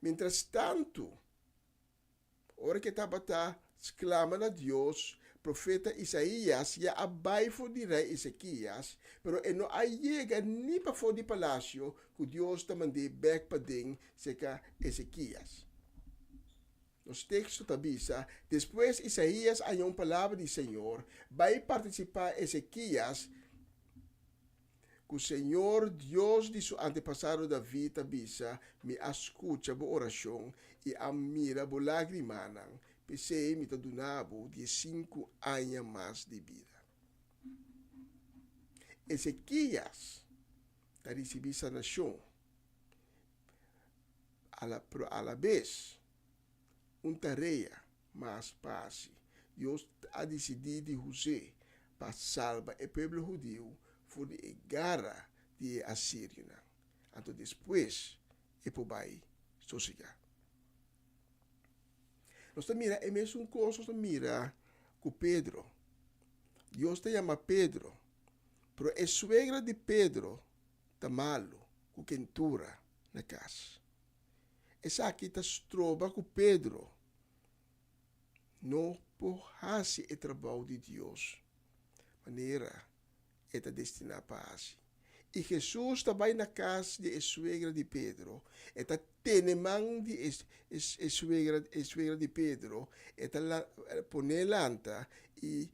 Mientrastantu, Ora ku e tabata sklama na Dios, profeta Isaías ya a bai for di rei Ezekias, pero e no a yega ni pafó di palasio ku Dios ta mand'é bèk paden serka Ezekias. Nos teksto ta bisa, Despues Isaías a haña un palabra di señor, Bai partisipá Ezekias, Ku Señor Dios di su antepasado David ta bisa, Mi a skucha bo orashon i a mira bo lágrimanan, p'esei mi ta duna bo diesinku aña mas di bida. Ezekias ta risibí sanashon, pero alabes un tarea mas pa hasi. Dios a disidí di us'é pa salba e pueblo hudiu for di e gara di e asirionan. Anto despues e por bai sosegá. Nos ta mira e mesun kos nos ta mira ku Pedro. Dios ta yama Pedro, pero e suegra di Pedro ta malu ku kentura na kas. Esaki ta stroba ku Pedro no por hasi e trabou di Dios manera e ta destiná pa hasi. I Hesus ta bai na kas di e suegra di Pedro, e ta tene man di e e suegra e suegra di Pedro, e ta pon'é lanta i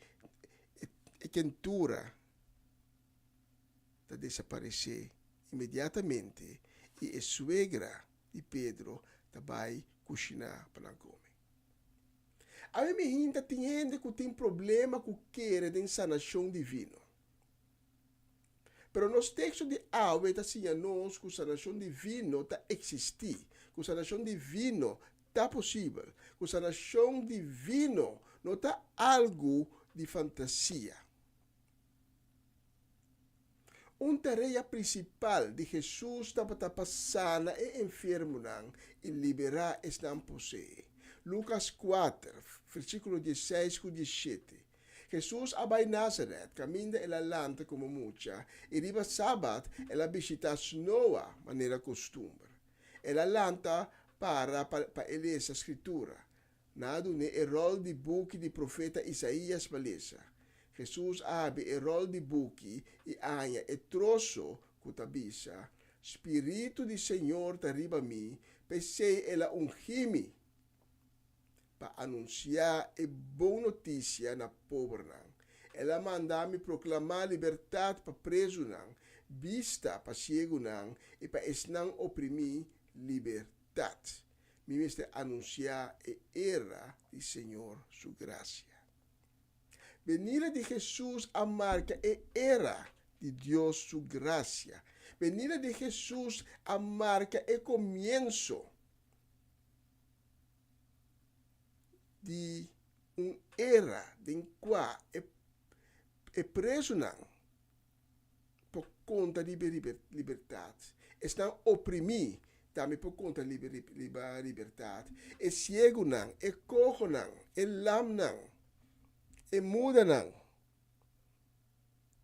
e kentura ta desaparesé inmediatamente i e suegra di Pedro ta bai kushiná pa nan kome. Awe mi hinta tin hende ku tin problema ku kere den sanashon divino. Pero nos teksto di awe ta siña nos ku sanashon divino ta eksistí, ku sanashon divino ta posibel, ku sanashon divino no ta algu di fantasia. Un tarea prinsipal di Hesus tabata pa sana e enfermonan i liberá esnan poseé. Lukas kuater, versíkulo diesseis ku diesshete. Hesus a bai Nazaret, kaminda el a lanta komo mucha, i riba sabat el a bishitá snoa manera kostumber. El a lanta para pa e lesa Skritura. Nan a dun'é e ròl di buki di profeta Isaías pa lesa. Hesus a habri e ròl di buki i a haña e troso ku ta bisa, Spiritu di Señor ta riba mi, p'esei el a ungí mi pa anunsiá e bon notisia na pobernan. El a manda mi proklamá libertat pa prezunan, bista pa siegunan i pa esnan oprimí libertat. Mi mester anunsiá e era di Señor su grasia. Benida di Hesus a marka e era di Dios su grasia. Benida di Hesus a marka e komienso di un era den kua e prezunan por konta riba e libertat. Esnan oprimí tambe por konta riba libertat. E siegunan, e kohonan, e lamnan, e mudanan,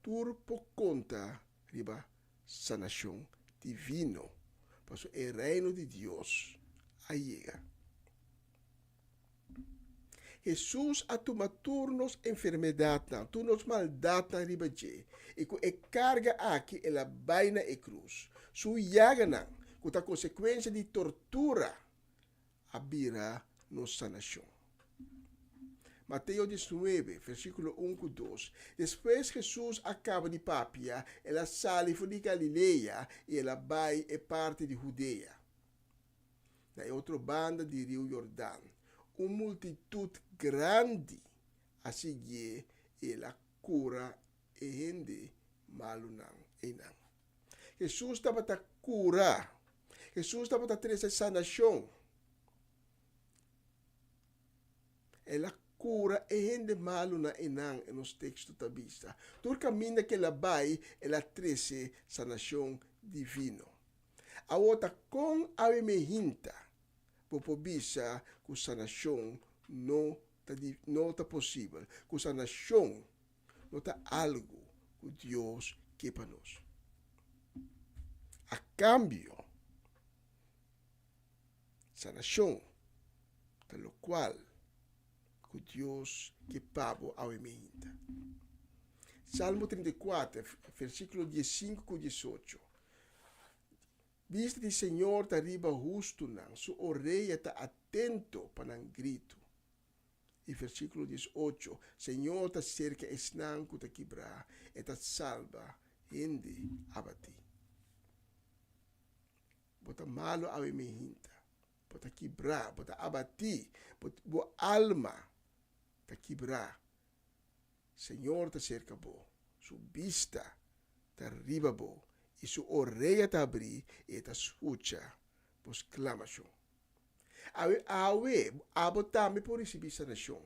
tur por konta riba sanashon divino, pasobra e Reino di Dios a yega. Hesus a tuma tur nos enfermedatnan, tur nos maldatnan riba dje, i ku e karga aki el a bai na e krus. Su yaganan, ku ta konsekuensia di tortura, a bira nos sanashon. Mateo diesnuebe, versíkulo un ku dos, Despues Hesus a kaba di papia, el a sali for di Galilea i el a bai e parti di Hudea. Na e otro banda di riu Jordan, un multitut grandi a siguié i el a kura e hende malunan einan. Hesus tabata kura. Hesus tabata trese sanashon. El a. kura e hende malunan einan, e nos teksto ta bisa. Tur kaminda ku el a bai, el a trese sanashon divino. Awor ta kon awe mehinta bo por bisa ku sanashon no ta no ta posibel, ku sanashon no ta algu ku Dios ke pa nos? A kambio, sanashon ta lokual ku Dios ke pa bo awe mehinta. Salmo 34, versíkulo 15 ku 18. Bista di Señor ta riba hustunan, su orea ta atento pa nan gritu. I versíkulo 18, Señor ta serka esnan ku ta kibrá, e ta salba hende abatí. Bo ta malu awe mi hinta, bo ta kibrá, bo ta abatí, bo, bo alma ta kibrá. Señor ta serka bo, su bista ta riba bo i su orea ta habrí i e ta skucha bo sklamashon. Awe, awe, abo tambe por risibí sanashon.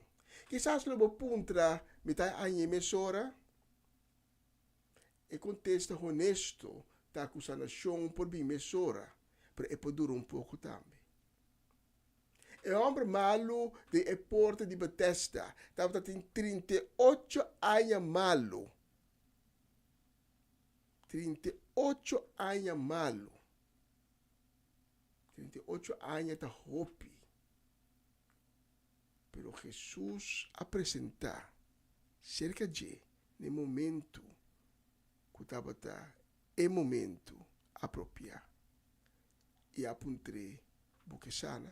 Kisas lo bo puntra, Mi ta hañ'é mesora? E kontesta honesto ta ku sanashon por bin mesora, pero e por dura un poko tambe. E hòmber malu den e porta di Betesda tabata tin 38 aña malu. 38 aña malu. 38 aña ta hopi. Pero Hesus a presentá serka dje na e momentu ku tabata e momentu apropiá i a puntr'é, Bo ke sana?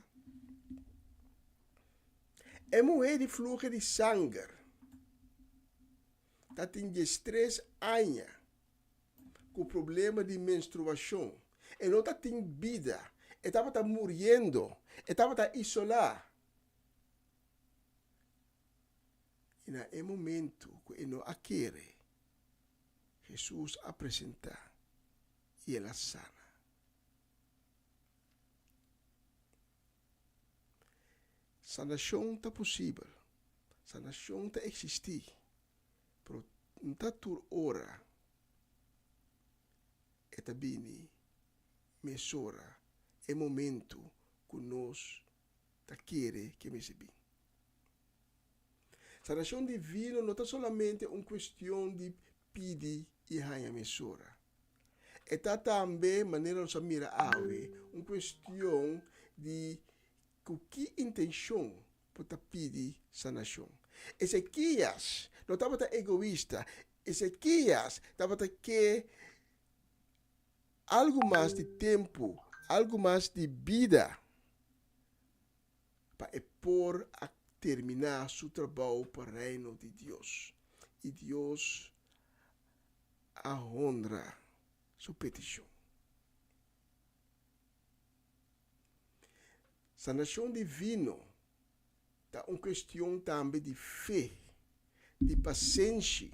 E muhé di fluhe di sanger ta tin diestres aña ku problema di menstruashon. E no ta tin bida, e tabata muriendo, e tabata isolá. I na e momentu ku e no a kere, Hesus a presentá i el a sana. Sanashon ta posibel, sanashon ta eksistí, pero no ta tur ora e ta bini mesora e momentu ku nos ta kere ke mester bin. Sanashon divino no ta solamente un kuestion di pidi i haña mesora. E ta tambe, manera nos a mira awe, un kuestion di ku ki intenshon bo ta pidi sanashon. Ezekias no tabata egoista. Ezekias tabata ke algu mas di tempu, algu mas di bida pa e por a terminá su trabou pa Reino di Dios. I Dios a honra su petishon. Sanashon divino ta un kuestion tambe di fe, di pasenshi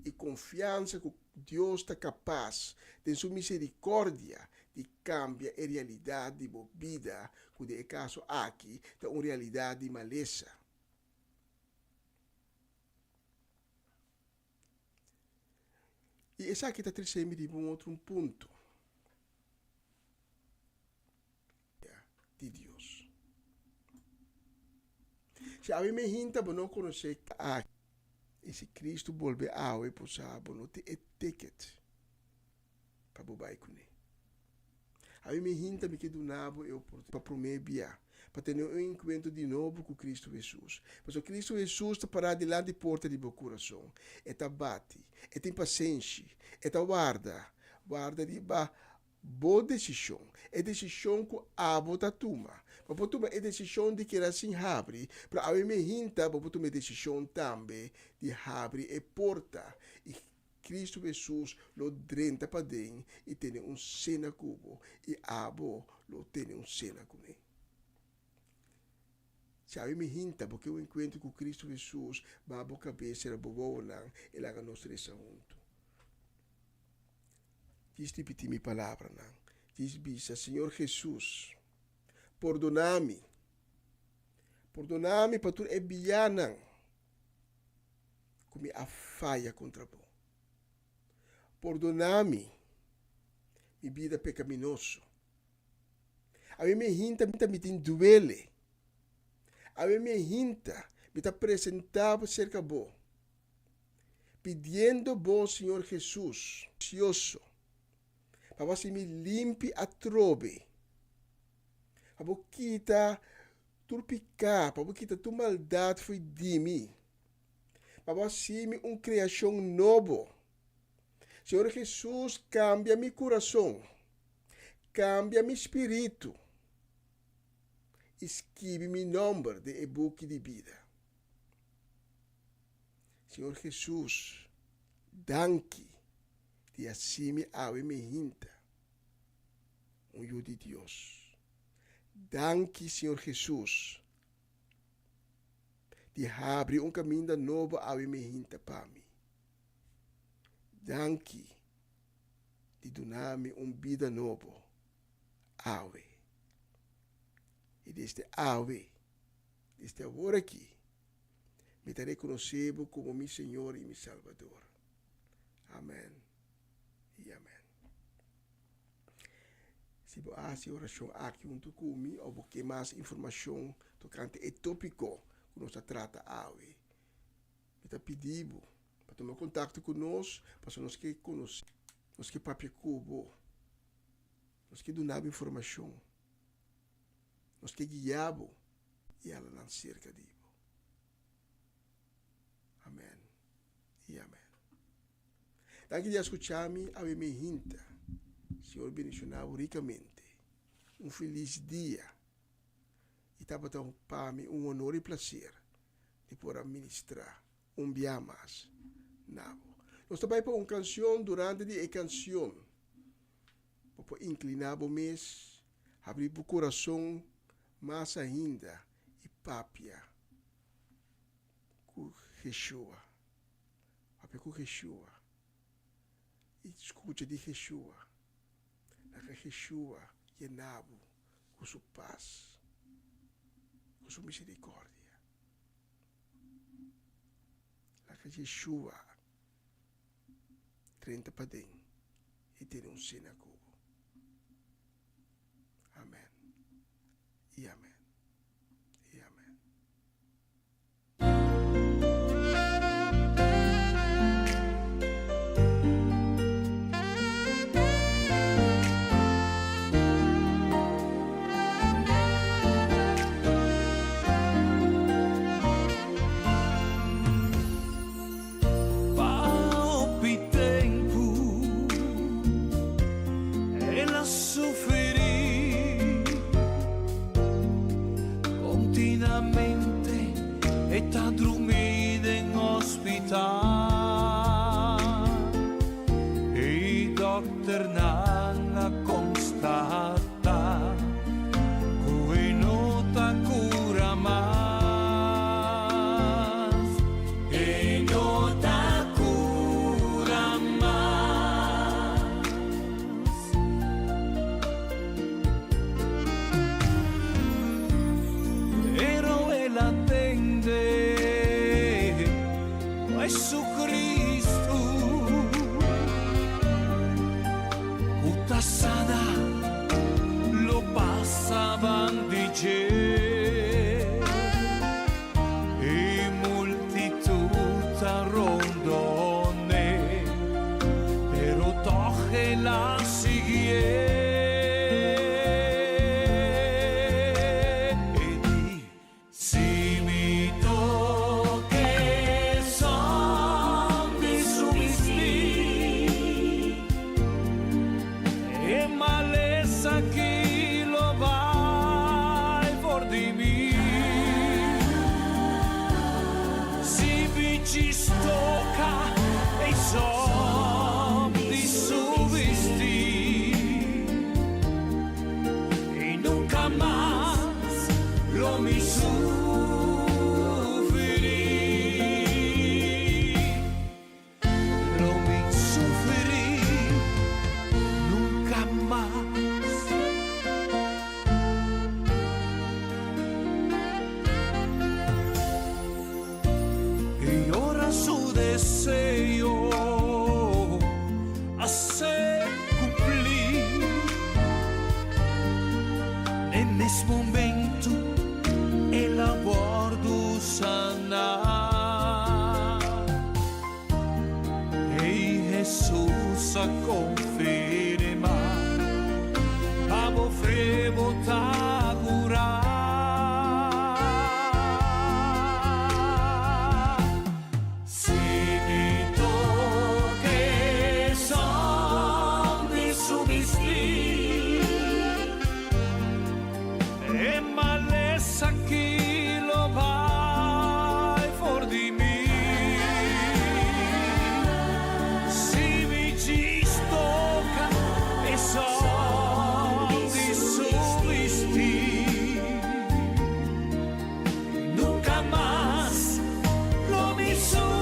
i konfiansa ku Dios ta kapas den su miserikòrdia di kambia e realidat di bo bida ku den e kaso aki ta un realidat di malesa. I esaki ta trese mi riba un otro un punto di Dios. Si awe mi hinta bo no konosé aki, i si Kristu bolbe awe bo sa bo no tin e ticket pa bo bai kuné. Awe mi hinta mi ke duna bo e oportunidat pa promé bia pa tene un enkuentro di nobo ku Kristu Hesus. Pasobra Kristu Hesus ta pará dilanti porta di bo kurason. E ta bati. E tin pasenshi. E ta warda. Warda riba bo desishon. E desishon ku abo ta tuma. Bo por tuma e desishon di keda sin habri, pero awe mi hinta bo por tuma e desishon tambe di habri e porta i Cristo Hesus lo drenta paden i tene un sena ku bo, i abo lo tene un sena kuné. Si awe mi hinta bo ke un enkuentro ku Cristo Hesus, baha bo kabes, sera bo wowonan i laga nos resa huntu. Djis ripití mi palabranan. Djis bisa, Señor Hesus, pordona mi. Pordona mi pa tur e bianan. ku mi a faya kontra bo. Pordoná mi mi bida pekaminoso. Awe mi hinta mi tin duele. Awe mi hinta mi ta presentá bo serka bo, pidiendo bo, Señor Jesus, precioso, pa bo hasi mi limpi atrobe, pa bo kita tur piká, pa bo kita tur maldat fo'i di mi, pa bo hasi mi un kreashon nobo. Señor Jesus, kambia mi kurason, kambia mi spiritu, i skibi mi nòmber den e buki di bida. Señor Jesus, danki di hasi mi awe mi hinta un yu di Dios. Danki, Señor Jesus, di habri un kaminda nobo awe mi hinta pa mi. Danki di duna mi un bida nobo awe. I desde awe, desde awor aki, mi ta rekonosé bo komo mi Señor i mi Salbador. Amèn i amèn. Si bo a hasi e orashon aki huntu ku mi òf bo ke mas informashon tokante e tópiko ku nos ta trata awe, mi ta pidi bo pa tuma kontakto ku nos pasobra nos ke konosé, nos ke papia ku bo, nos ke duna bo informashon, nos ke guia bo i hala nan serka di bo. Amèn i amèn. Danki di a skucha mi awe mi hinta. Señor bendishoná bo rikamente. Un felis dia. I tabata pa mi un honor i plaser di por a ministrá un bia mas na bo. Nos ta bai pa un kanshon. Durante di e kanshon bo por inkliná bo mes, habri bo kurason mas ainda i papia ku Jeshua. Papia ku Jeshua i skucha di Jeshua. Laga Jeshua yena bo ku su pas, ku su misericordia. Laga Jeshua drenta paden i tene un sena ku bo. Amen i amen i amen. Pa hopi tempu el a sufri. Continuamente e ta drumi den hospital E dokternan a constata cu e no ta cura mas E no ta cura mas. Pero el a tende Jesucristo cu ta sana lo pasa ban di dje. E multitud ta rondon'e, pero tog el a siguié. E di, Si mi toke son di su bistí, e malesa aki lo bai for di mi. Si mi djis toka e som di su bistí, i nunka mas lo mi sufrí. Lo mi sufrí nunka mas. I ora su. a konfirmá. Pa bo fe bo ta kurá. Si mi toke son di su bistí, e malesa aki lo bai for di mi. Si mi djis toka e son di su bistí, nunka mas lo mi sufrí.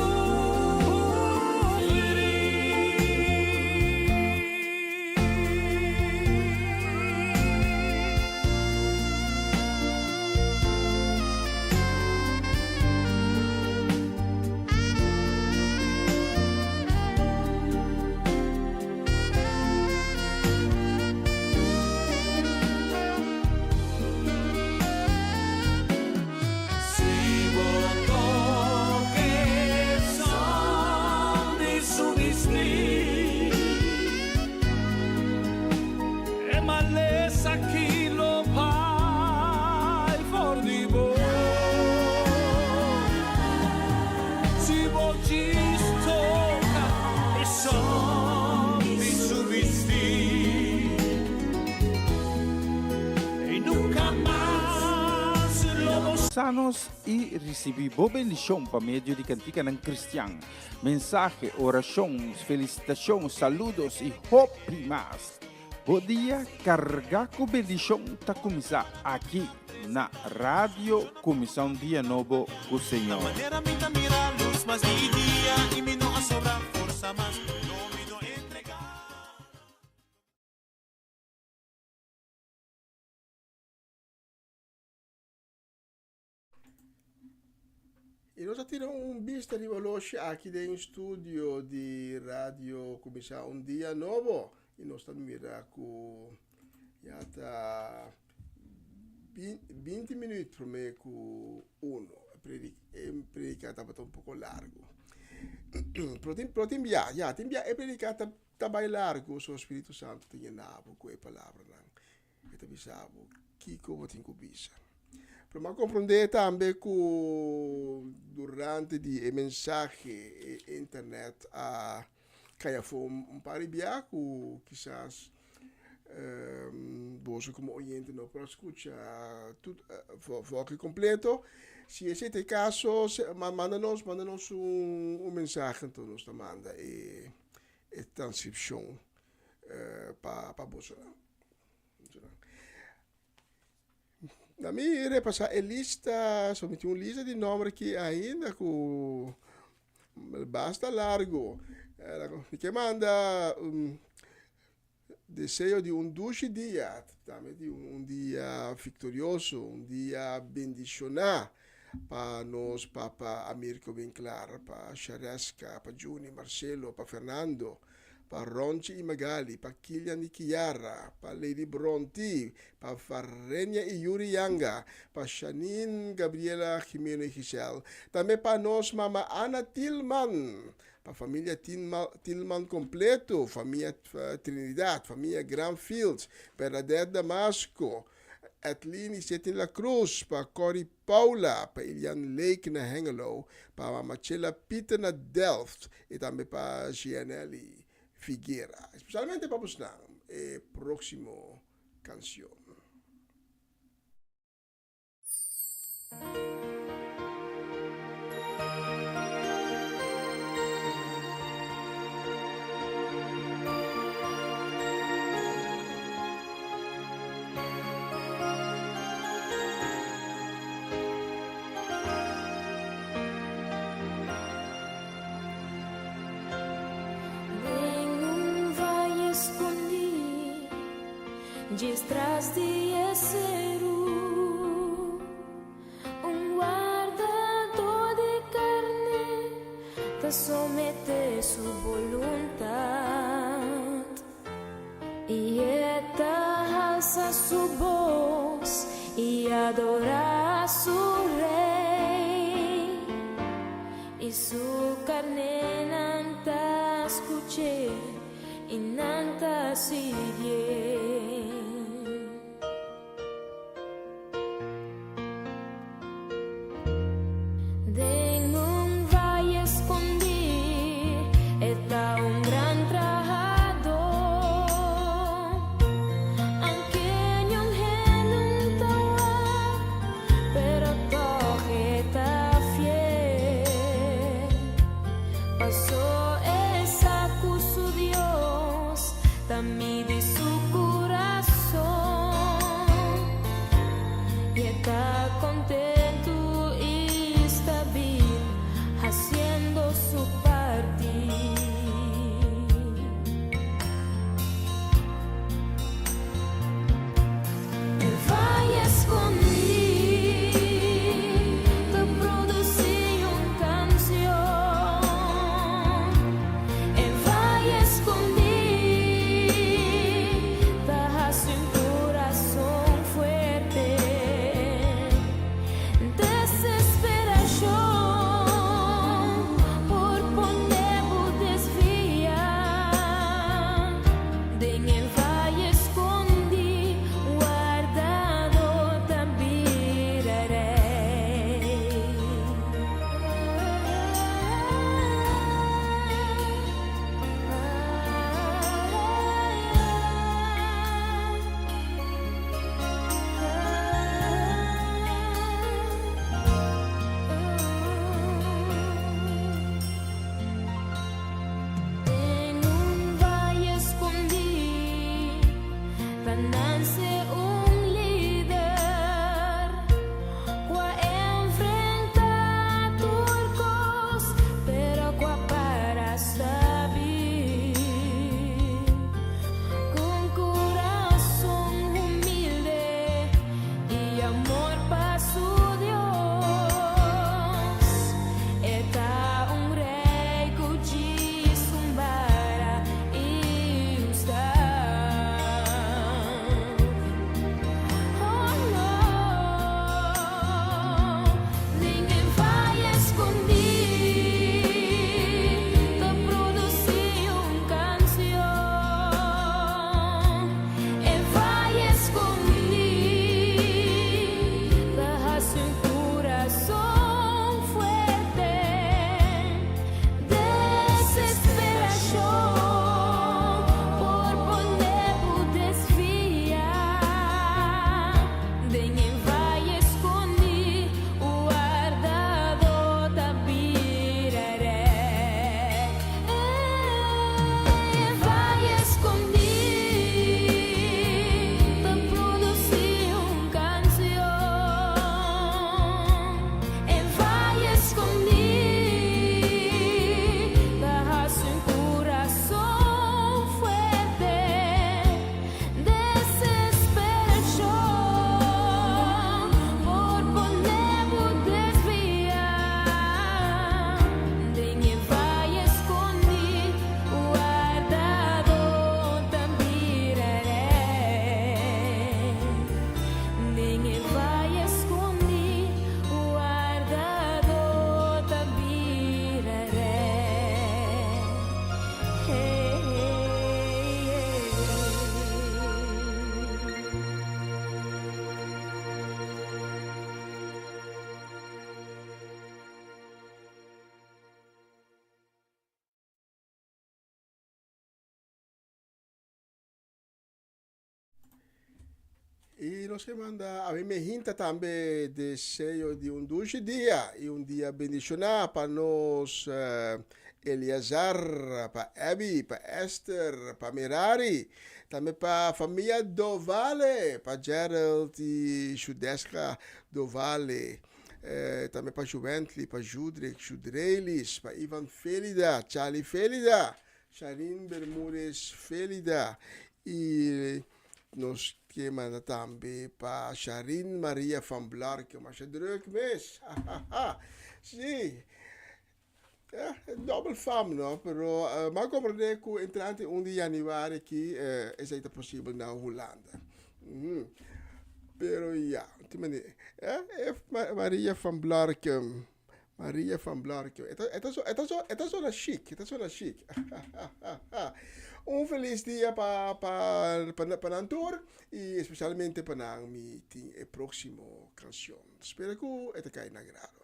Si bo toke son di su bistí, e malesa aki lo bai for di bo. Si bo djis toka e son di su bistí, i nunka mas lo bo. Sanos i risibí bo bendishon pa medio di kantikanan kristian, mensahe, orashon, felisitashon, saludos i hopi mas. Bo dia kargá ku bendishon ta kuminsá aki na Radio Kuminsá un Dia Nobo ku Señor. Manera mi ta mira lus mas di dia i mi no a sobra forsa mas, no mi no entrega. I nos a tira un bista riba loshi aki den studio di Radio Kuminsá un Dia Nobo. I nos ta mira ku ya ta 20 minuut promé ku uno. E predika tabata un poko largu. Pero tin, pero tin bia, ya, tin bia e predika ta, ta bai largu, so Spiritu Santu ta yena bo ku e palabranan. E ta bisa bo kiko bo tin ku bisa. Pero mi a komprondé tambe ku durante di e mensahe e internet a kai afó un par di bia ku kisas boso komo oyente no por a skucha tur vòki kompleto. Si esei ta e kaso manda nos manda nos un mensahe anto nos ta manda e transkripshon pa bosonan. Na mi repasá e lista, so mi tin un lista di nomber aki ainda ku basta largu. Mi ke manda un deseo di un dushi dia, tambe di un dia viktorioso, un dia bendishoná pa nos papa Amirko Winklar, pa Shareska, pa Juni, Marcelo, pa Fernando, pa Ronchi i Magali, pa Kilian i Kiara, pa Lady Bronti, pa Varenia i Yuri Yanga, pa Shanine, Gabriela, Jimeno i Giselle. Tambe pa nos mama Ana Tilman, pa familia Tilman kompleto, famia Trinidad, famia Granfields, Bernadette Damasco, Edlin i Cetin La Cruz, pa Corrie Paula, pa Ilian Lake na Hengelo, pa Mama Chela Pieter na Delft i tambe pa Gianelly Figuera. Especialmente pa busnan e proximo cancion. Den un valle skondí, djis tras di e seru, un wardadó di karné ta someté su boluntat. I e ta halsa su bos i adorá su Rei. I su karnénan ta skuch'é. siguié. Den un vaye skondí e ta un gran trahadó. Aunke niun hende no ta wak, pero tòg e ta fiel. Pasó e sa ku su Dios ta midi su kurason i e ta kontentu i stabil hasiendo su parti. E vaye skondí ta produsí un kansion. E vaye skondí ta hasi un kurason fuerte. Desesperashon por pone bo desviá. Den e vaye skondí, wardadó ta bira rei. Den un vaye skondí ta nase un lider ku a enfrentá tur kos, pero ku a para stabil. Ku un kurason humilde i amor pa su Dios, e ta un rei ku djis un bara i un staf. Oh no, den e vaye skondí ta produsí un kansion. E vaye skondí ta hasi un kurason fuerte. Desesperashon por pone bo desviá. Den e vaye skondí, wardadó ta bira rei. E vaye skondí ta produsí un kansion. E vaye skondí ta hasi un kurason fuerte. Desesperashon por pone bo desviá. Den e vaye skondí, wardadó ta bira rei. Den e vaye skondí, wardadó ta bira rei. Hey, hey, hey. I nos ke manda a mi me hinta tambe deseo di un dushi dia i un dia bendishoná pa nos eh, Eleazar, pa Abby, pa Esther, pa Merari, tambe pa famia Dovale, pa Gerald i Shudeska Dovale, eh, tambe pa Juwently, pa Judrick, Judrelis, pa Ivan Felida, Charlie Felida, Sharin Bermudez Felida i nos ke manda tambe pa Sharin Maria van Blarke, masha druk mes, si, eh, dobbel fam no, pero uh, m'a komprende ku entrante 1 di januari aki uh, esei ta posibel na Hulanda. Mm -hmm. Pero ja, ti manera, eh, Maria van Blarke, Maria van Blarke. E ta, e ta, e ta, e ta sona chic, e ta sona chic. Un felis dia pa pa pa nan tur y especialmente pa nan mi tin e proximo cancion. Spera cu e ta cay na agrado.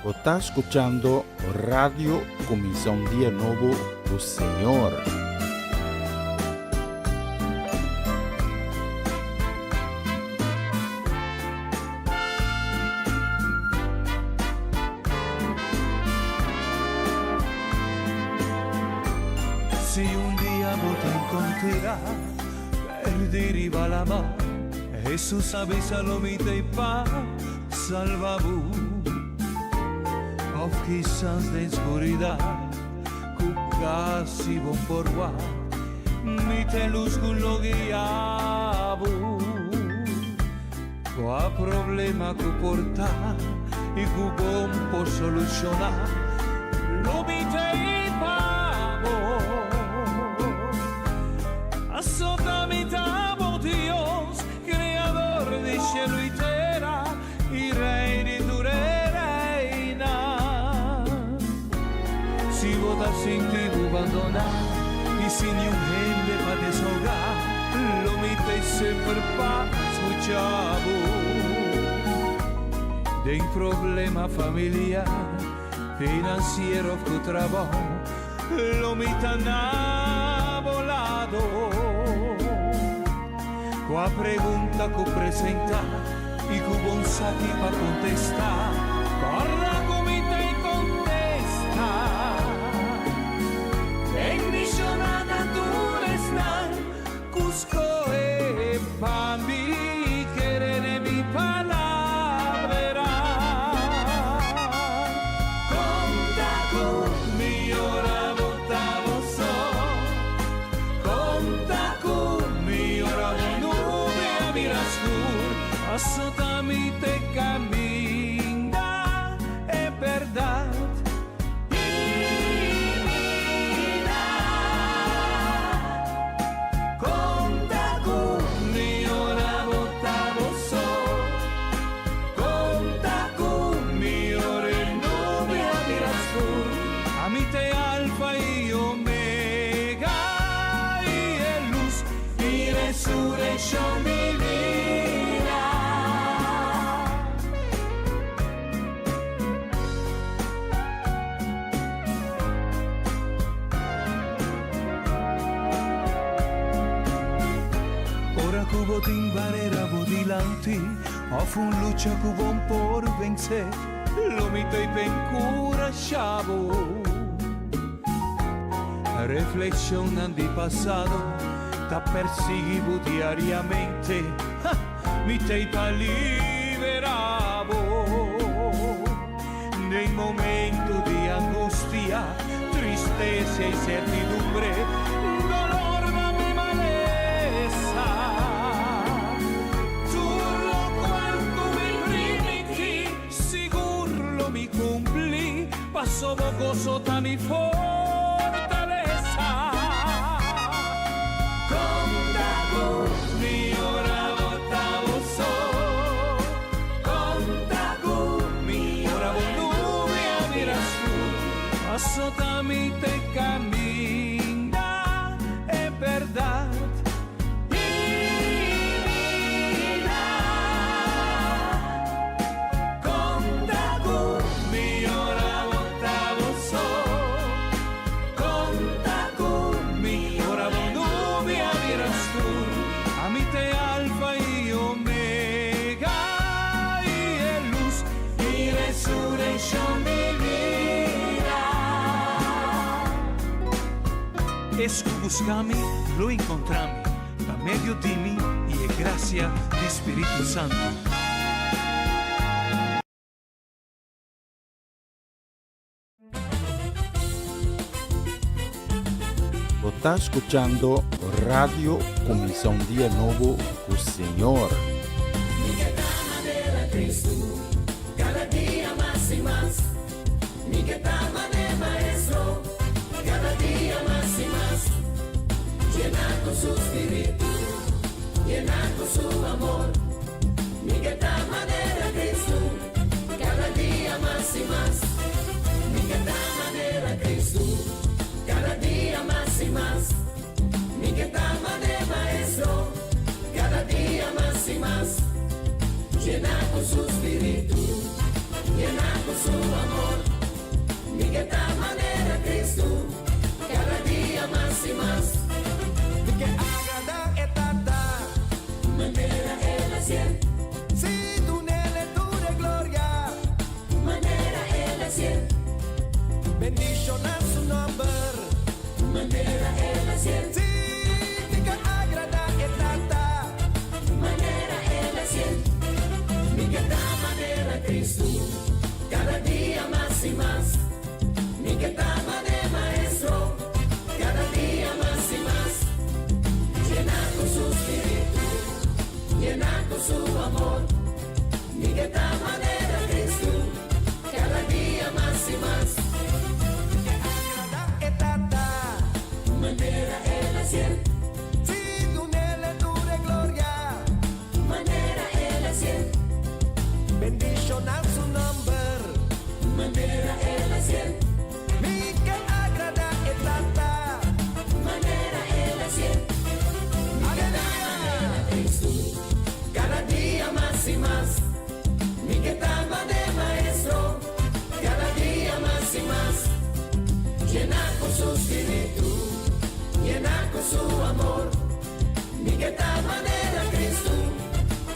Bo ta scuchando Radio Cuminsa un Dia Nobo cu Señor. Si un dia bo ta encontra perdi riba lama, Hesus a bisa lo mi t'ei pa salba bo. Of kisas den scuridad cu casi bo por wak, mi t'e luz cu lo guia bo. Cua problema cu por ta y cu bon por soluciona, lo mi t'ei pa bo. Asota mi ta bo Dios, Creador di cielo y tera y Rey di tur e reinan. Si bo ta sinti bo bandona y sin niun hende pa desahoga, lo mi t'ei semper pa scucha bo. Den problema familiar, financiero of cu trabao, lo mi ta na bo lado. Cua pregunta cu presenta y cu bon saki pa contesta, corda cu mi t'ei contesta. Bendiciona na tur esnan cu scohe pa mi kere den mi palabra. Conta cu mi ora bo ta bo so. Conta cu mi ora bo nube a bira scur. Paso ta mi te caminda e berdad i bida. Conta cu mi ora bo ta bo so. Conta cu mi ora e nube a bira scur. Ami t'e Alfa i Omega i e luz di resureccion di bida. Ora cu bo tin barera bo dilanti of un lucha cu bon por vence, lo mi t'ey pa encurasha bo. Reflexionnan di pasado ta persigui bo diariamente, ha, mi t'ey pa libera bo. Den momento di angustia, tristesa y certidumbre, dolor na mi malesa. Tur locual cu mi primintí, sigur lo mi cumplí, paso bo gozo ta mi fortalesa. Conta cu mi ora bo ta bo so. Conta cu mi ora bo nube a bira scur. Paso ta mi t'e caminda, e berdad i bida. Conta cu mi ora bo ta bo so. Conta cu mi ora bo nube a bira scur. Ami t'e Alfa i Omega i e luz i resureccion di bida. Es cu busca mi, lo encontra mi, pa medio di mi i e gracia di Spiritu Santo. Bo ta scuchando Radio Cuminsa un Dia Nobo cu Señor. Mi ke ta manera Cristo, cada dia mas y mas. Mi ke ta mane Maestro, cada dia mas y mas. Llena cu su spiritu, llena cu su amor. Mi ke ta manera Cristo, cada dia mas y mas. Mi ke ta manera Cristo. su spiritu, Yena ku su amor. Mi ke ta manera Kristu, Kada dia mas i mas. Mi ke agradá e Tata. Manera El a hasié. Sí, dun'El e tur e gloria. Manera El a hasié. Bendishoná su nòmber. Manera El a hasié. Sí, mi ke agradá e Tata. Manera El a hasié. Mi ke ta manera Kristu, Kada dia mas i mas. Mi ke ta manera Maestro, Kada dia mas i mas. Yena ku su spiritu, Yena ku su amor. Mi ke ta manera Kristu, Kada dia mas i mas. Mi ke agradá e Tata. Manera El a hasié. Sí, dun'El e tur e gloria. Manera El a hasié. Bendishoná su nòmber. Manera El a hasié. Mi ke agradá e Tata. Manera El a hasié. Aleluya. Kristu, Kada dia mas i mas. Mi ke ta manera Maestro, Kada dia mas i mas. Yena ku su spiritu, Yena ku su amor. Mi ke ta manera Kristu,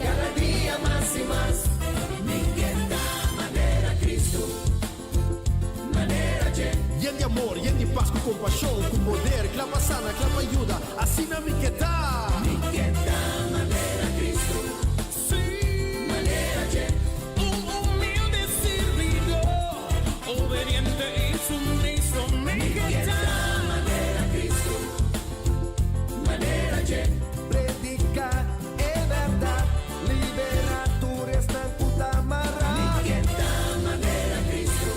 Kada dia mas i mas. Mi ke ta manera Kristu, Manera dje. Yen di amor, yen di pas, ku kompashon, ku poder, kla pa sana, kla pa yuda, asina mi ke ta. Mi ke ta manera Kristu, Sí. Manera dje. Un humilde sirbidó, obediente i sumiso, mi ke ke ta ta. Manera Kristu, manera dje. Prediká e bèrdat, liberá tur esnan ku ta mará. Mi ke ta manera Kristu,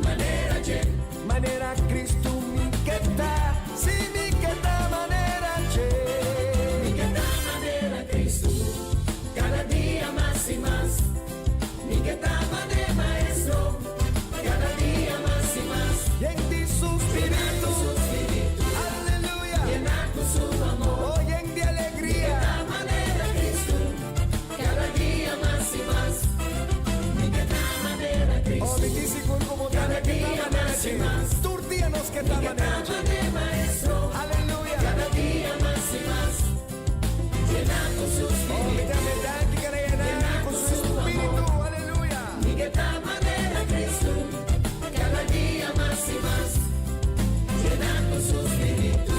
manera dje. Manera Kristu mi ke ta, sí mi ke ta manera dje. Mi ke ta manera Kristu, kada dia mas i mas. Mi ke ta manera Maestro, kada dia mas i mas. Yen di su Yena spiritu, ku su spiritu, aleluya. Yena ku su amor. Oh, yen di alegria. Ta manera Kristu, kada dia mas i mas. Mi ke ta manera Oh, Kristu, mi tin sigur ku bo Kada ke ta dia manera mas i dje. mas. Tur dia nos ke ta Mi ke ta manera dje. manera Maestro, Aleluya. Kada dia mas i mas. Yena ku su Oh, mi spiritu, ta danki ku yena ku su spiritu. Aleluya. Mi ke ta manera Kristu, kada dia mas i mas. Yena ku su spiritu,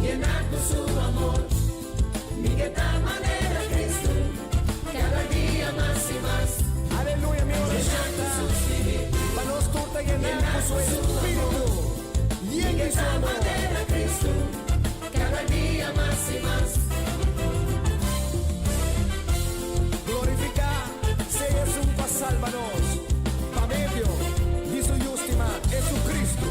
Yena ku su amor. Mi ke ta manera Kristu, kada dia mas i mas. Aleluya, mi Yena orashon ku ta. su spiritu, Pa nos tur ta yená ku su spiritu. Mi Yen ke di su ta amor. manera Kristu, kada dia mas i mas. Glorifiká sea Esun ku a salba nos. Pa medio di su Yu stimá, Hesukristu.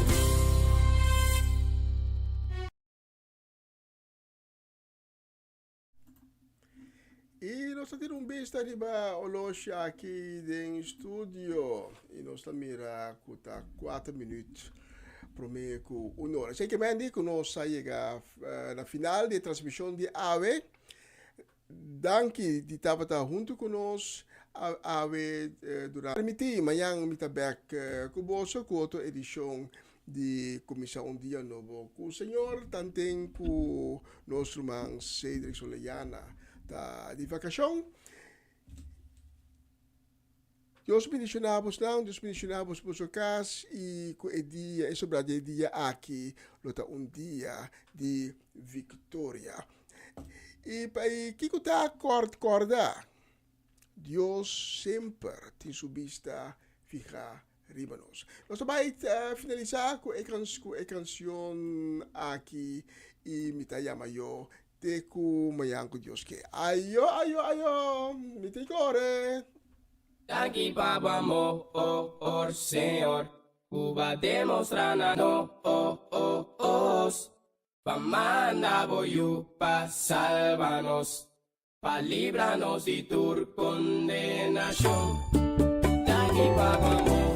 I nos ta tira un bista riba oloshi aki den studio i nos ta mira ku ta 4 minüt promé ku un ora. Esei ke men di ku nos a yega na final di e transmishon di awe. Danki di tabata huntu ku nos awe durante. Permití mañan mi ta bèk ku boso ku otro edishon di Kuminsá un Dia Nobo ku Señor. Tanten ku nos ruman Cedric Soleyana ta di vakashon. Dios bendishoná bosnan, Dios bendishoná bos boso kas i ku e dia, e sobrá di e dia aki lo ta un dia di viktoria. I pa i kiko ta kòrda kòrda? Dios semper tin su bista fihá riba nos. Nos ta bai finalisá ku e ku e kanshon aki i mi ta yama yo te ku mañan ku Dios ke. Ayo ayo ayo mi tin kore. Danki pa bo amor, Señor, ku bo a demostrá na nos. Pa manda bo Yu pa salba nos, pa libra nos di tur kondenashon. Danki pa bo amor.